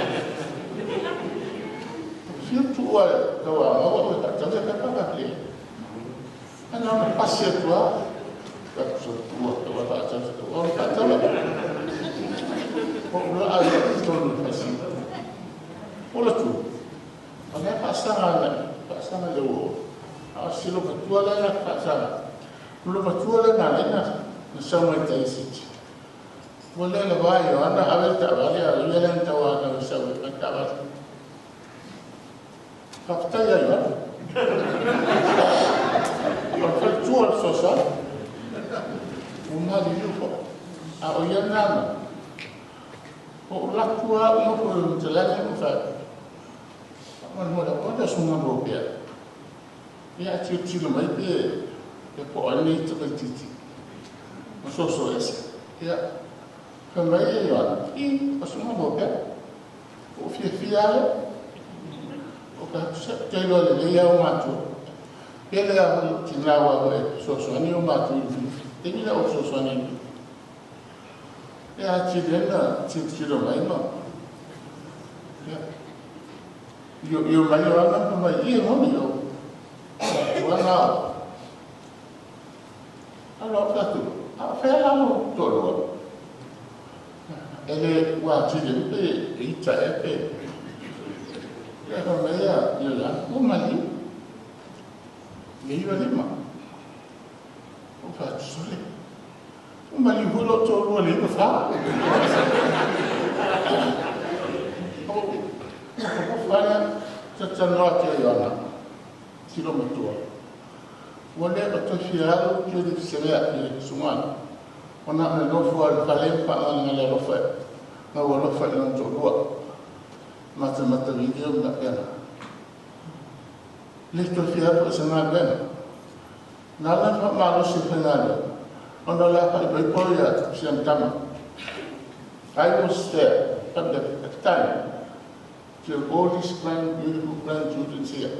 S13: Fiu tuua e tauamau au e faatau se pepa ka le. Ae na ona pasi atu lava. Faafetai ia Ioane. O le faletua o le fesoasoani. Ua maliliu foi. A o ia lena mea. Ua ou alu atu lava ou nofo i le talaane ma ou fai atu, Faamolemole, o le Susuga Ropea. Ia a tilotilo mai pe po o ai lenei tamaitiiti ma soso ese. Ia, fai mai e Ioane, I, o Susuga Ropea. Ua ou fiafia lava lea. O ka se ou te iloa lelei lava o matua. Pele lava foi lou tina aua e fesoasoani o matua i le taimi lea o fesoasoani ai. Ia atili ai na tilotilo mai ma ia io mai o ana ma mai ia moni o matua na o. Alo o tatu, a o fea la lou toalua? E le ua atili ai pe e ita ea pe. Ia fai mai ia Ioane, ua maliu. Le 95. Ou fai atu, sole. Ua maliu foi lou toalua i le 94. Ou nofonofo lea, talatalanoa atu ia Ioana, si loomatua. Ua le o toe fia alu Judith Selea i le susuga ona o le nofo a le fale ma faagalegale alofa ma ua alofa i lona toalua. Matamata video ma faapena. Le toe fia alu foi i se galuega. Na ala ona faamalosi le faigaluega ona o le a fai mai po ia si ana tama. I was there at the time till all these grand, beautiful grandchildren here.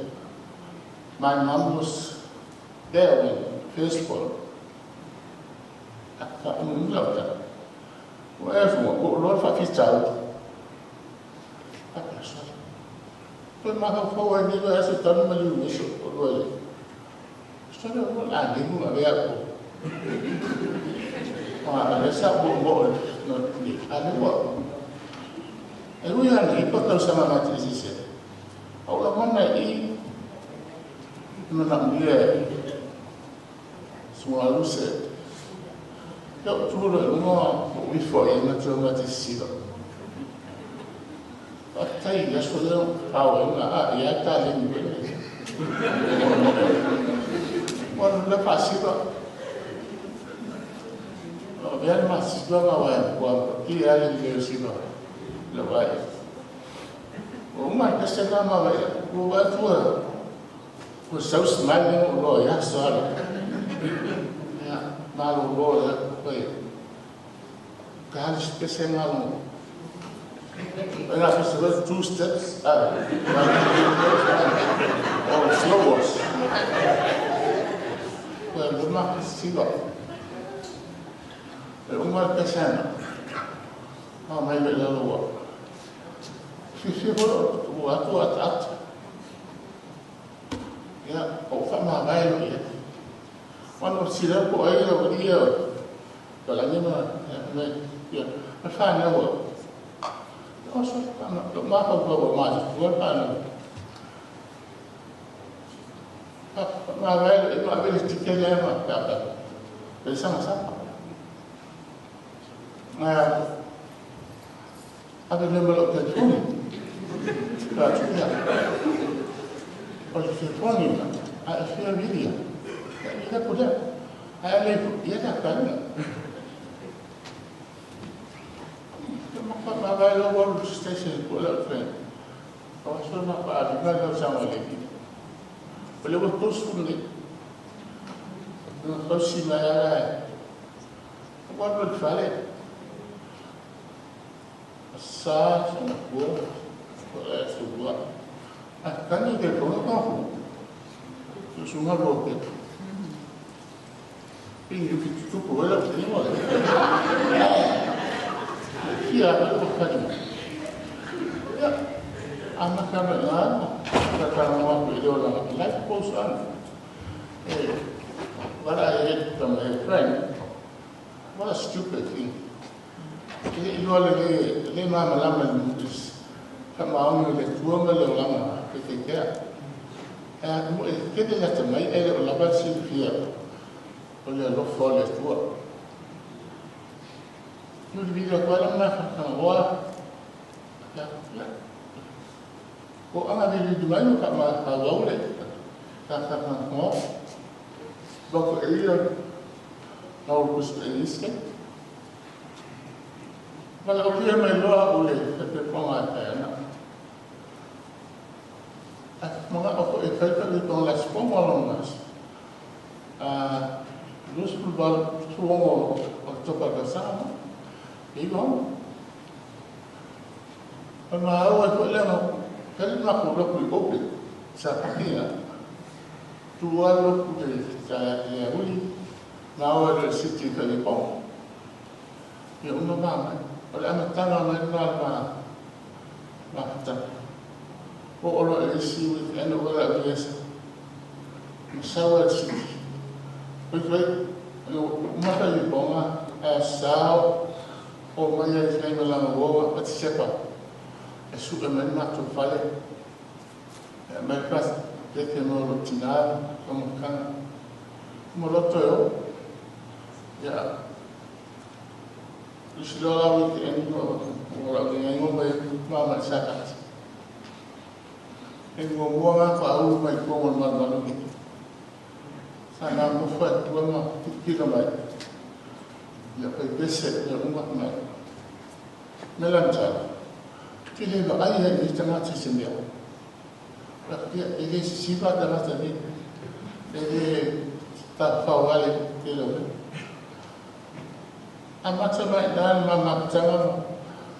S13: My mum was there when first born. Faamulimuli lau tala. Ua ea fuga, ua ou iloa le faafitauli. Faapea, sole. Toe mafaufau ai nei loa se tanu ma liu eso o lua le. Sole ua la limu a vea ko. A le sa mo mo no ni. A le ua. E ui ana i pa tausaga ma te sise. A o la mana i mana mia sunga luse. Ia o tū loa i luga o ifo ai ma te ma te sisila. Faafetai i le aso lea ao ai ma a ia ta le ni wele. Ua le faasila. O vea le masisila ma wa ua ki a le le sila. Le vai. O uma ka se na ma vai ua vai tua. Ua sau smile o loa ia sa. Ia malo loa ia koe. Ka hali se ngalo. And I was two steps. Or slow wash. Well, le ma sila. E uma le pesana. Ma mai le lalo ua. Fifi holo ua atu at at. Ia, o fa ma vai lo ia. Wana o sila ko ai o ia. Palagi ma ia. Ma fa na ua. O so ma ma fa ua ma ua fa na. Ma vai lo ma vele tikele ma ka ka. Pe sama sama. Ave le ma lo telefoni. Ka tu ia. O le telefoni a e fia vidia. Ia ko le. A le ia ka ka na. Ma fa ma vai lo wa station ko le friend. O so ma pa a ma lo sama le. O le ua 30 nei. Na tausi mai ala e. Ua alu i le fale. Sa sa matua. O le sua. A kani te tonga ka fu. Susunga lua pe. Pingi uki tutupu wela o te ingoa. Fia o kani. Ia, a maka me ngā, ka tāna wako i leo langa. Life goes on. What I heard from a friend, what a stupid thing. E iloa le le le malamalama le faamaoni o le Atua ma le olaga fetaikea. E mo e tele le atamai ae le o lava le silafia o le alofa o le Atua. Vilivili atu ai la mafaufauga ia, ia. O aga vilivili mai ma faamauau le faafagafoga. Bako e ia na o kusi e iske. Valaaulia mai loa au le fepepoga e fai ana. Ae manao foi e fai fepepoga le aso pomo lona aso. 28 Oketopa le tausaga ma e 96. O le maua ai foi lea na fai le matou lotu i Ope, sa pakia. Tu lava lotu le le auli, maua i le city i Kalipomo. Ia uma ma mai. O le amataga mai lena o le ma mafutaga. Oo loa i le isi weekend o le au iesa. Ma sau ai le city. Oi koe, uma Kaliponga, ae sao o mai ai i kai ma lana uoga pa Tisepa e sue mai le matou fale. E aumai le pese mo lou tina ma mokaga. Uma loto e oo. Ia, usi loa la weekend o lau leai mai ma ma le Sapati. E muamua nga faaulu mai tua mo le malumalu nei. Sa na nofo e tua ma tilotilo mai. Ia fai pese ia uma mai. Me lana tala, te le vaai ai i tagata i se mea. Ia, e le sisiva tagata nei. E le tafafao ale tele o mea. Amata mai i ina le mamapitaga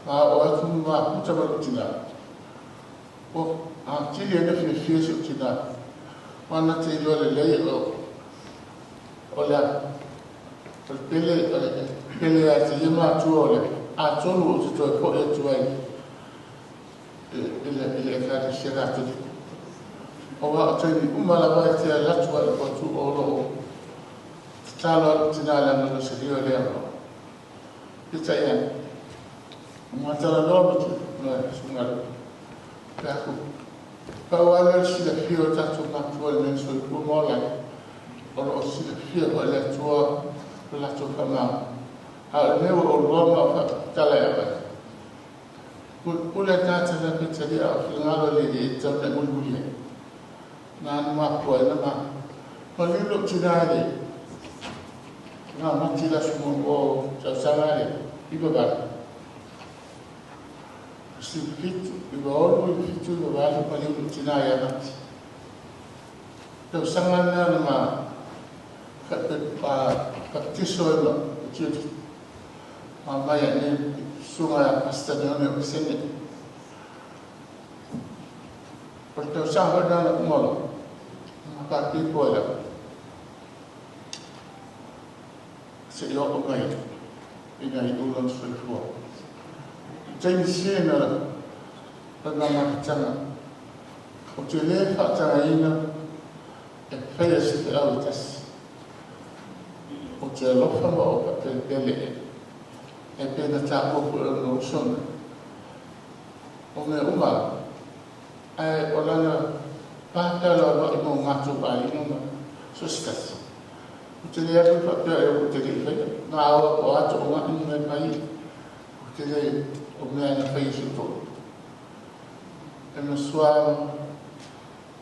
S13: ma oo atu ma mafuta ma lou tina. Ua atili ai le fiafia si ou tina, ma na te iloa lelei o o le o le pele o le pele ia te ia matua o le atonu ou te toe fo'i atu ai i le i le Ekalesia Katoliko. Aua o taimi uma lava e te alu atu ai i Patu o lo o tatalo ai lou tina leaga o se leo lea o Peitai ane, ua talanoa ma le susuga i le Peaku. Pau lava lea o le silafia o tatou matua i le mea na soifua ma ola ai, o lo o silafia foi e le Atua lo latou faamaoni. A o le mea ua ou loa ma ou faatala ia oe, pule tagata la Peitalia a o finagalo e le e tatau ona e mulimuli ai. Na anu mafua ai na ma maliu lou tina i le Nga mati le aso muamua o tausaga lea, 98. 97, 96, 97, 98 maliu lou tina ia Mati. Tausaga lena na ma faapetiso ai ma tio ma mai ai susuga ia Pastor Leone o Pesene. O le tausaga foi lena na uma loa, ma faapito ai lava. Se i oo mai ina i ou lona soifua. I taimi sē na lana mafutaga, ou te lē faatagaina e faia se feau e tasi. Ou te alofa ma ou faapelepele e, e pei na taua foi o lona uso na o mea uma, ae o lana pāpealaaloa'i mo matou aiga ma so o se tasi. Ou te le alu faapea e ou te le i faia. Na ao o a toʻogaʻi ma mea mai ou te le o mea na faia si ou toʻa. E masua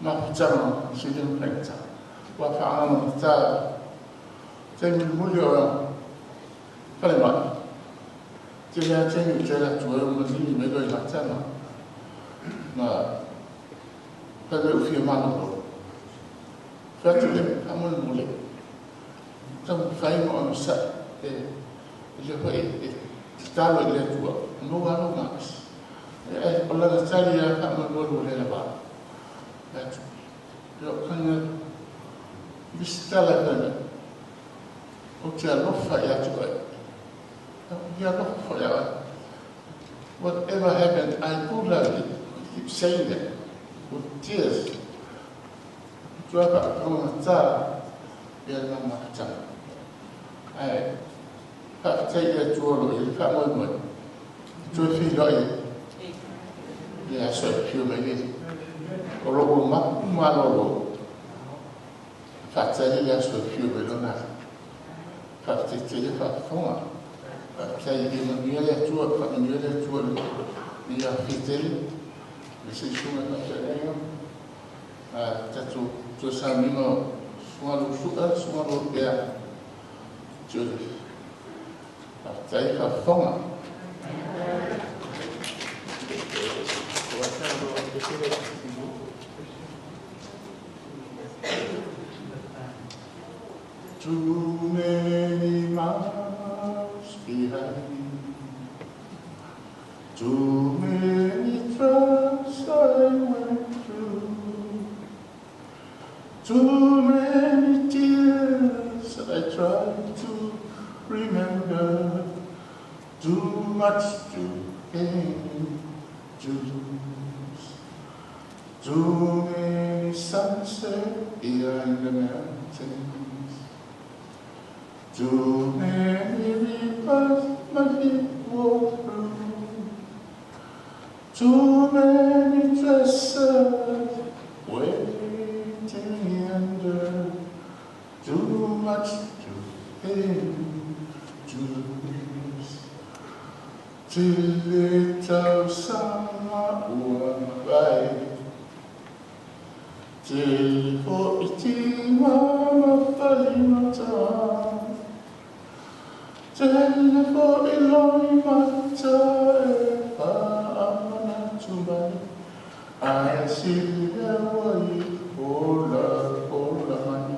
S13: mafutaga o se leo faigata. Ua faaagagatā taimi mulimuli o falemai. Tele lava taimi ou te ala atu ai o maligi mai loa i lata ma fai mai ou fia malolo. Fai atu lea, faamolemole, taumafai ma onosai, e le foi e tatalo i le Atua, maua lou malosi. O lana tali lava, faamolemole ua le lava. Fai atu, ia o kanga visitala e fai mai, ou te alofa ia te oe. Ia alofa foi ia oe. Whatever happened, I do love you. I keep saying that with tears. Tua faatauagata ia le mamafataga. Ae faafetai i le Atua o lo o i ai le faamoemoe e toe feiloai ai i le aso e afio mai le Alii. O lo o ua mapu malolo e faatali le aso e afio mai Lona Alii. Faafetai tele faafofoga. Faafetai ia manuia le Atua, faamanuia le Atua i le afifio tele, aemaise i susuga i faafeagaiga. Tatou toe sauniga o Susuga Lou Su'a, Susuga Lou Pea, Joseph. Faafetai faafofoga. Too many miles behind me, too many trials I went through, too many tears I tried to remember, too much to gain, to lose, too many sunsets behind the mountains, too many rivers my feet walked through, too many dresses waiting under, too much to gain, to lose. Tele tausaga ua mavae, tele foi tiga ma falimata, tele foi loimata e faamanatu mai, ae sili mea ua i ola ola mai.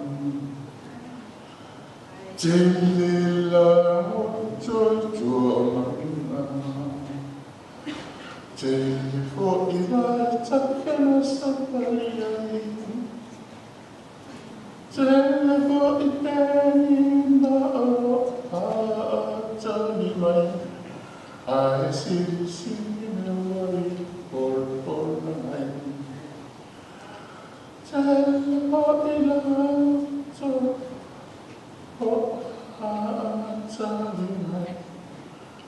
S13: Tele la o toe tua mauga, tele foi vae tafela savali ai, tele foi penina o lo o faatali mai, ae silisili mea ua i olaola mai. Tele foi la o o faatali mai,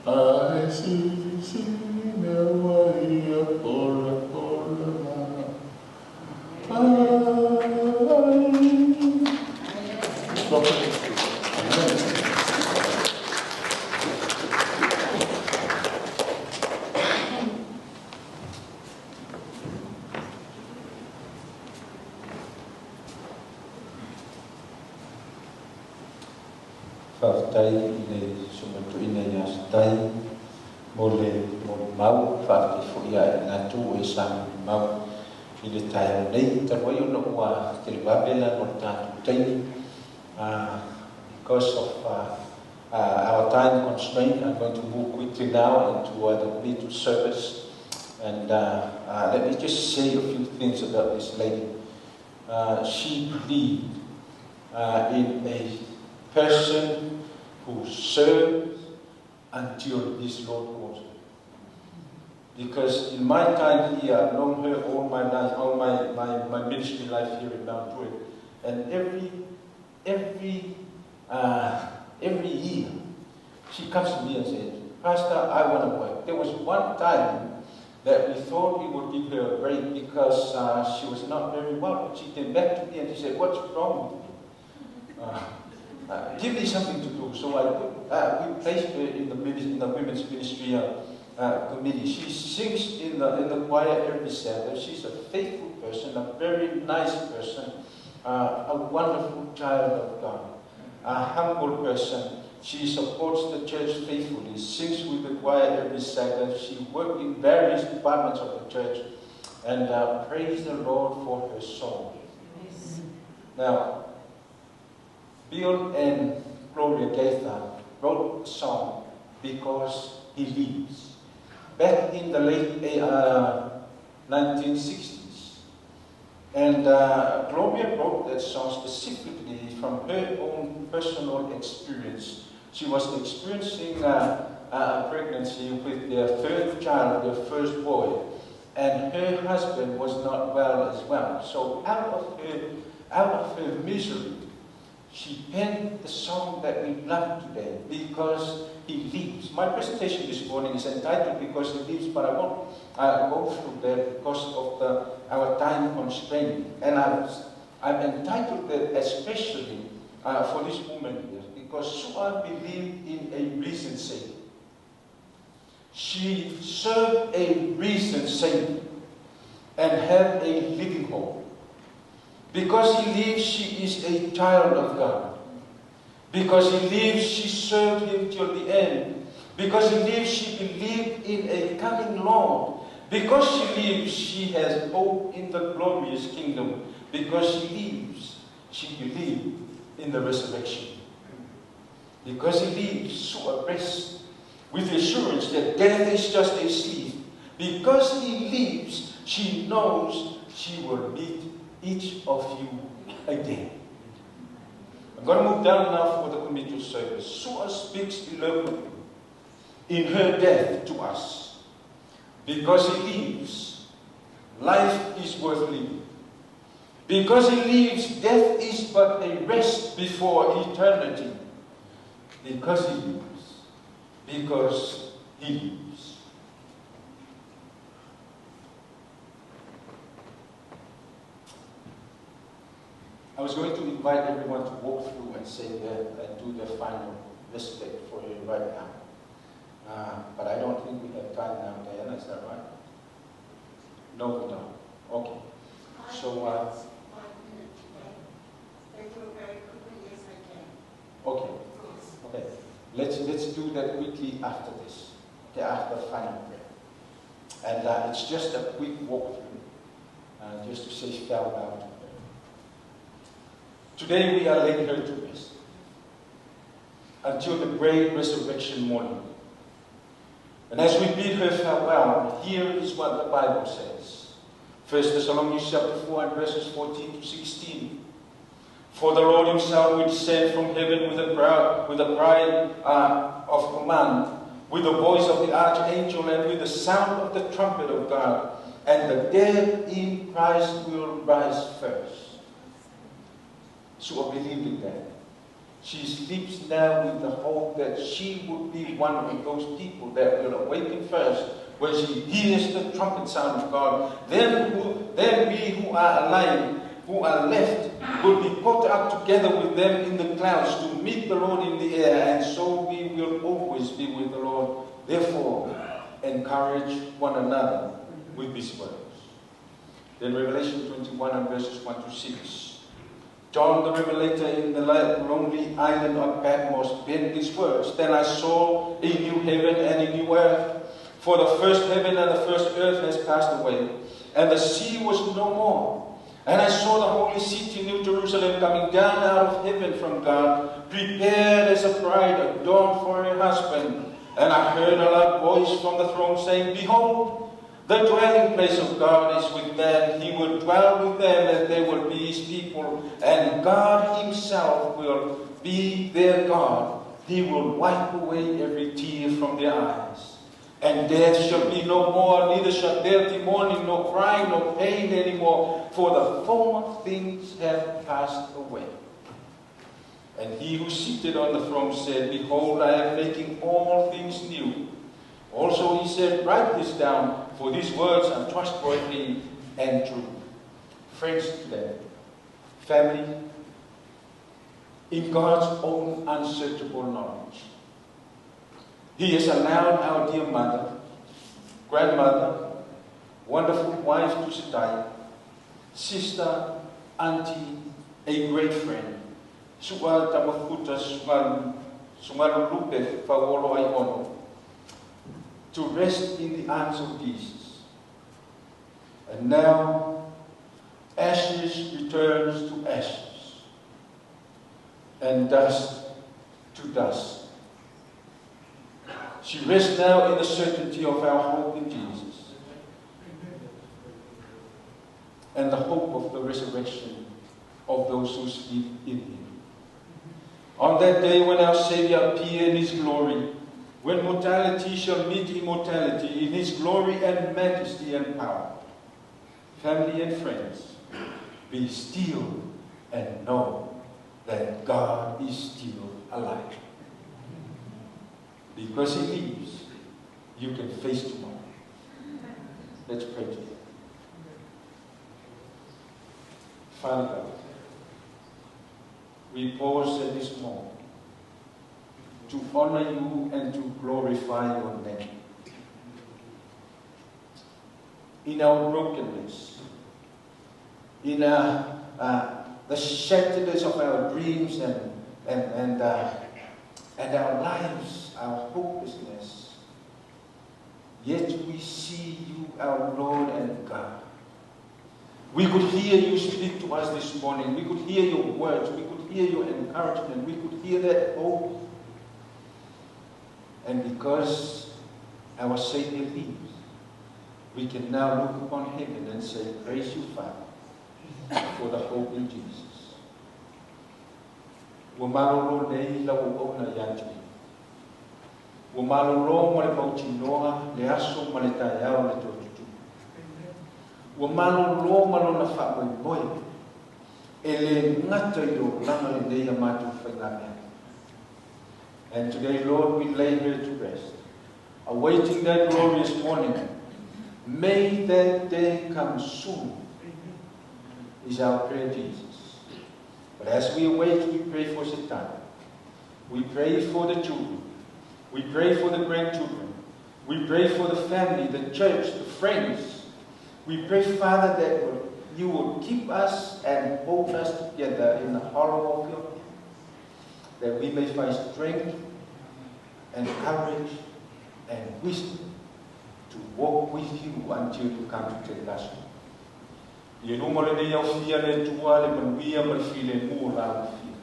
S13: ae silisili mea ua i olaola mai. Amen.
S2: Faafetai i le Susuga Toeaina ia Satai mo le molimau, faafetai foi ia i latou o e sa molimau i le taeao nei. Talu ai ona ua televave lalo o le tatou taimi, because of our time constraint, I'm going to move quickly now into the middle service. And let me just say a few things about this lady. She believed in a person who serves until his Lord calls her. Because in my time here, I've known her all my life, all my ministry life here in Mount Druitt, and every year, she comes to me and says, Pastor, I want to work. There was one time that we thought we would give her a break because she was not very well, but she came back to me and she said, what's wrong with me? Give me something to do. So we placed her in the women's ministry committee. She sings in the choir every Sabbath. She's a faithful person, a very nice person, a wonderful child of God, a humble person. She supports the church faithfully, sings with the choir every Sabbath. She worked in various departments of the church, and praise the Lord for her soul. Now, Bill and Gloria Gaither wrote a song, Because He Lives, back in the late 1960s. And Gloria wrote that song specifically from her own personal experience. She was experiencing a pregnancy with their third child, their first boy, and her husband was not well as well. So out of her misery, she penned the song that we love today, Because He Lives. My presentation this morning is entitled Because He Lives, but I won't go through that because of our time constraint. And I've entitled that especially for this woman here, because Su'a believed in a risen Savior. She served a risen Savior and had a living hope. Because He lives, she is a child of God. Because He lives, she served Him till the end. Because He lives, she believed in a coming Lord. Because she lives, she has hope in the glorious kingdom. Because she lives, she believed in the resurrection. Because He lives, Su'a rests with the assurance that death is just a sleep. Because He lives, she knows she will meet each of you again. I'm going to move down now for the committal service. Su'a speaks eloquently in her death to us. Because He lives, life is worth living. Because He lives, death is but a rest before eternity. Because He lives, because He lives. I was going to invite everyone to walk through and say that and do their final respect for you right now. But I don't think we have time now, Diana, is that right? No, we don't. Okay. So, okay. Okay. Let's do that quickly after this. Okay, after the final prayer. And it's just a quick walkthrough, just to say farewell to her. Today we are laying her to rest until the great resurrection morning. And as we bid her farewell, here is what the Bible says. 1 Thessalonians chapter 4 and verses 14 to 16. For the Lord himself will descend from heaven with a cry of command, with the voice of the archangel, and with the sound of the trumpet of God. And the dead in Christ will rise first. So I believe in that. She sleeps now with the hope that she would be one of those people that will awaken first when she hears the trumpet sound of God. Then we who are alive, who are left, will be caught up together with them in the clouds to meet the Lord in the air, and so we will always be with the Lord. Therefore, encourage one another with these words. Then Revelation 21 and verses 1 to 6. John the Revelator in the lonely island of Patmos penned these words. Then I saw a new heaven and a new earth, for the first heaven and the first earth has passed away, and the sea was no more. And I saw the holy city, New Jerusalem, coming down out of heaven from God, prepared as a bride adorned for her husband. And I heard a loud voice from the throne saying, Behold, the dwelling place of God is with men. He will dwell with them, and they will be his people. And God himself will be their God. He will wipe away every tear from their eyes. And death shall be no more, neither shall there be mourning, nor crying, nor pain anymore, for the former things have passed away. And he who seated on the throne said, Behold, I am making all things new. Also he said, Write this down, for these words are trustworthy and true. Friends today, family, in God's own unsearchable knowledge, He has allowed our dear mother, grandmother, wonderful wife to Sitai, sister, auntie, a great friend, Su'a Tamafuta Sugalulupe Fauolo Aiono, to rest in the arms of Jesus. And now, ashes returns to ashes. and dust to dust. She rests now in the certainty of our hope in Jesus and the hope of the resurrection of those who sleep in him. On that day when our Savior appear in his glory, when mortality shall meet immortality in his glory and majesty and power, family and friends, be still and know that God is still alive. Because he lives, you can face tomorrow. Let's pray together. Father God, we pause at this moment to honor you and to glorify your name. In our brokenness, in our, the shatteredness of our dreams and our lives, our hopelessness, yet we see you, our Lord and God. We could hear you speak to us this morning. We could hear your words. We could hear your encouragement. We could hear that hope. And because our Savior lives, we can now look upon heaven and say, Praise you, Father, for the hope in Jesus. Ua malolo nei lau auauna ia te oe. Ua malolo ma le mautinoa le aso ma le taeao le toe tutupu. Ua malolo ma lona faamoemoe e le gata i le olaga lenei a matou faigamea. And today, Lord, we lay her to rest, awaiting that glorious morning. May that day come soon, is our prayer, Jesus. But as we await, we pray for Satan. We pray for the children. We pray for the grandchildren. We pray for the family, the church, the friends. We pray, Father, that you will keep us and hold us together in the hollow of your hand, that we may find strength and courage and wisdom to walk with you until you come to take us home. Ia luma lenei aofia le Atua le manuia ma le filemu o la aofia.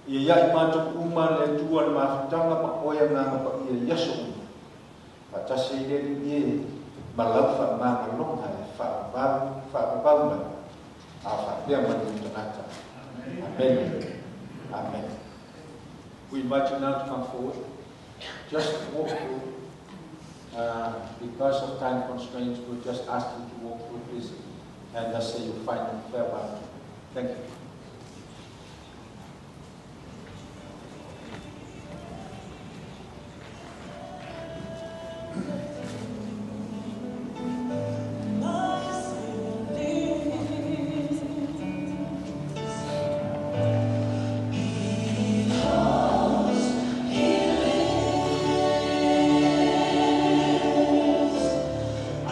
S2: Ia ia i matou uma le Atua le mafutaga ma oe Agaga Paia i aso uma. Faatasi ai le Alii e ma lau faamagaloga e faavavau faavavau mai a o faapea mai ou tagata. Amene. Amene. We invite you now to come forward. Just walk through. Because of time constraints, we'll just ask you to walk through, please, and just say your final farewell. Thank you.
S7: I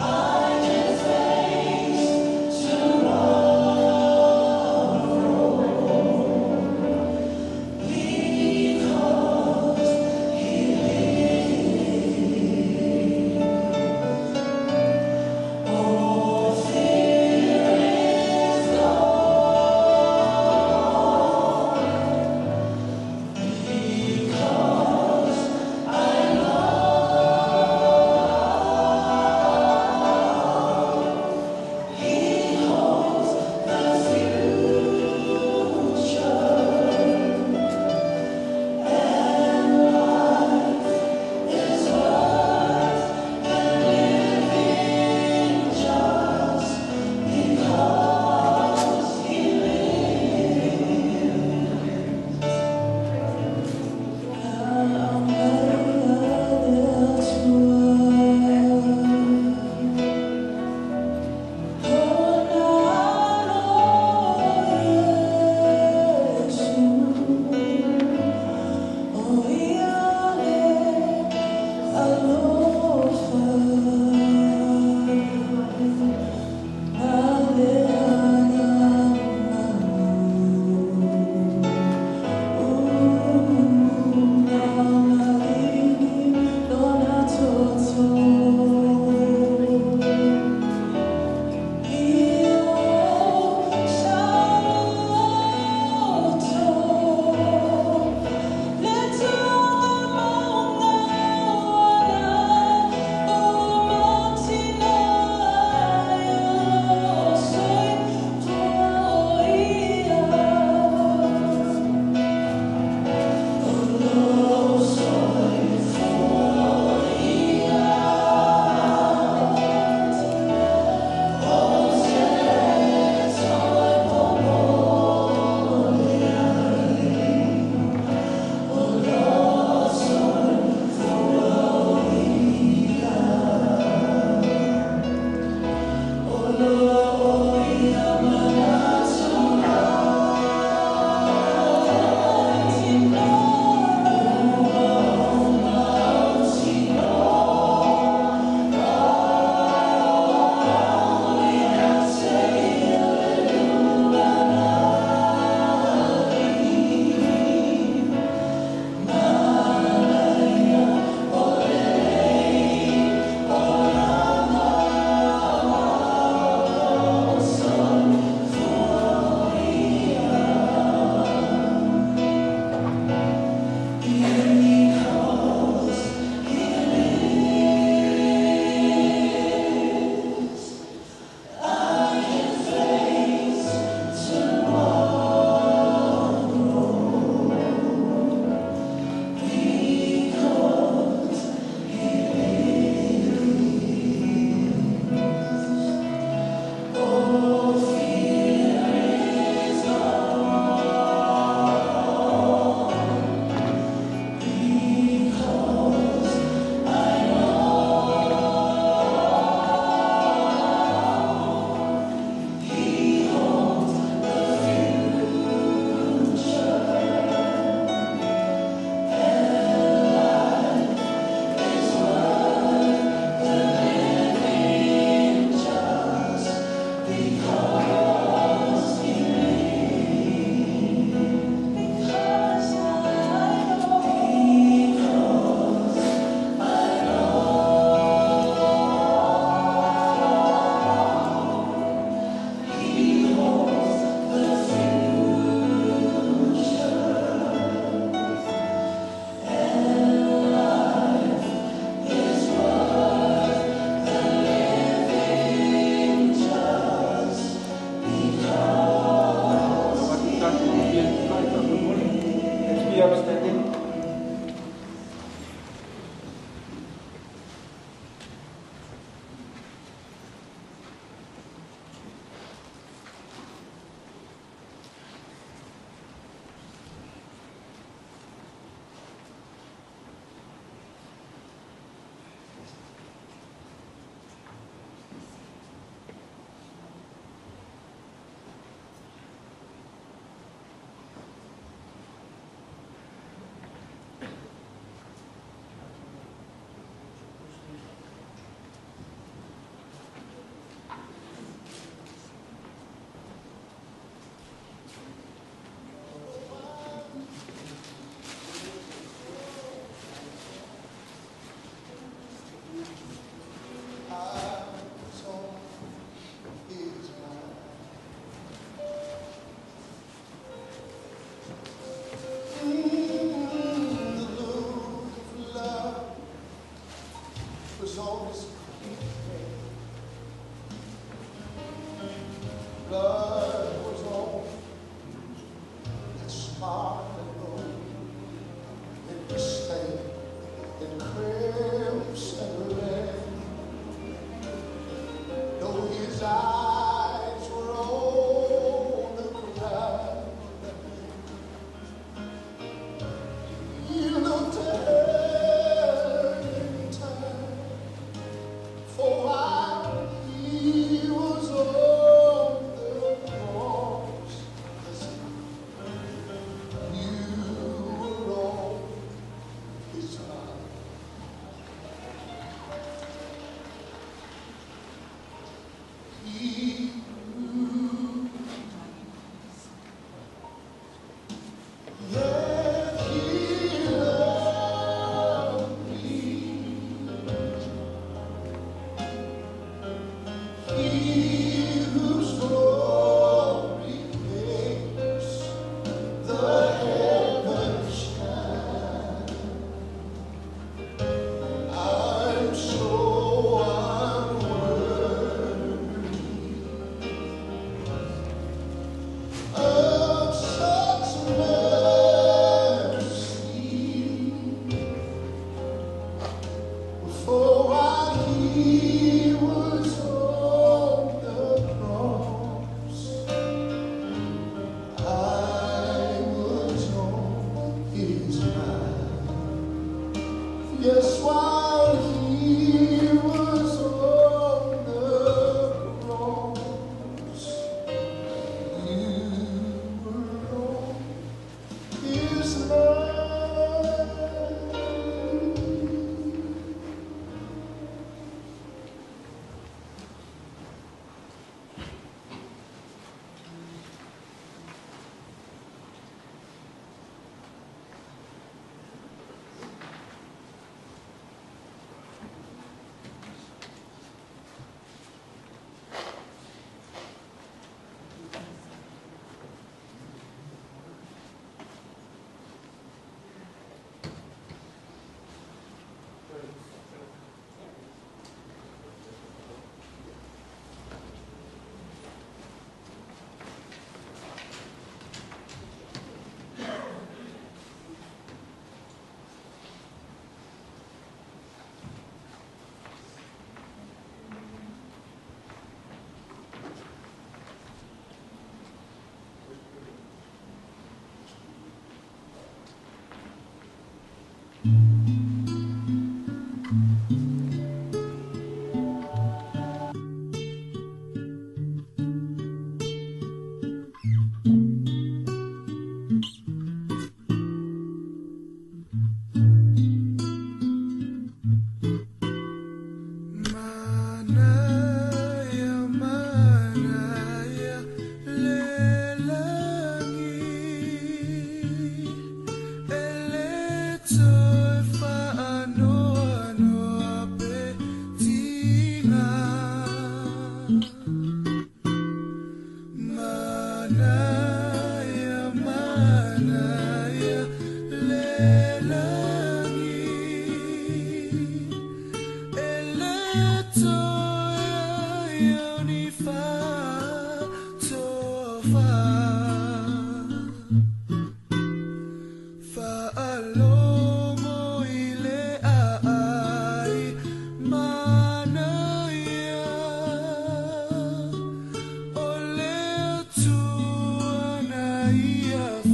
S7: can face tomorrow.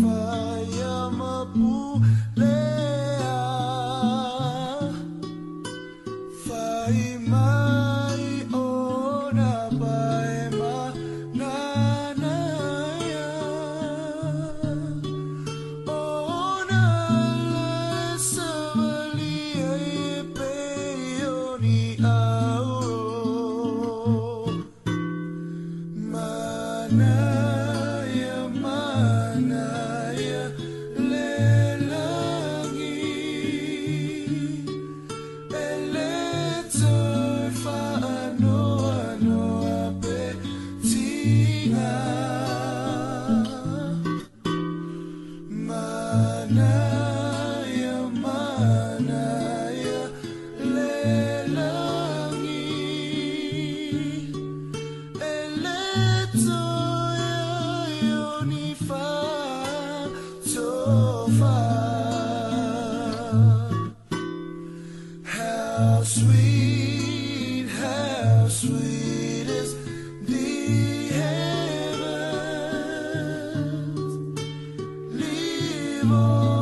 S7: Faia ma pulea. Fai mai ona pae ma nanaia. Ona le savalia e pei o ni auro. Manaia, manaia le lagi. E le toe faanoanoa pe tiga. Manaia, manaia le lagi. E le toe ai o ni fa'atofa. How sweet is the heavens. Live on.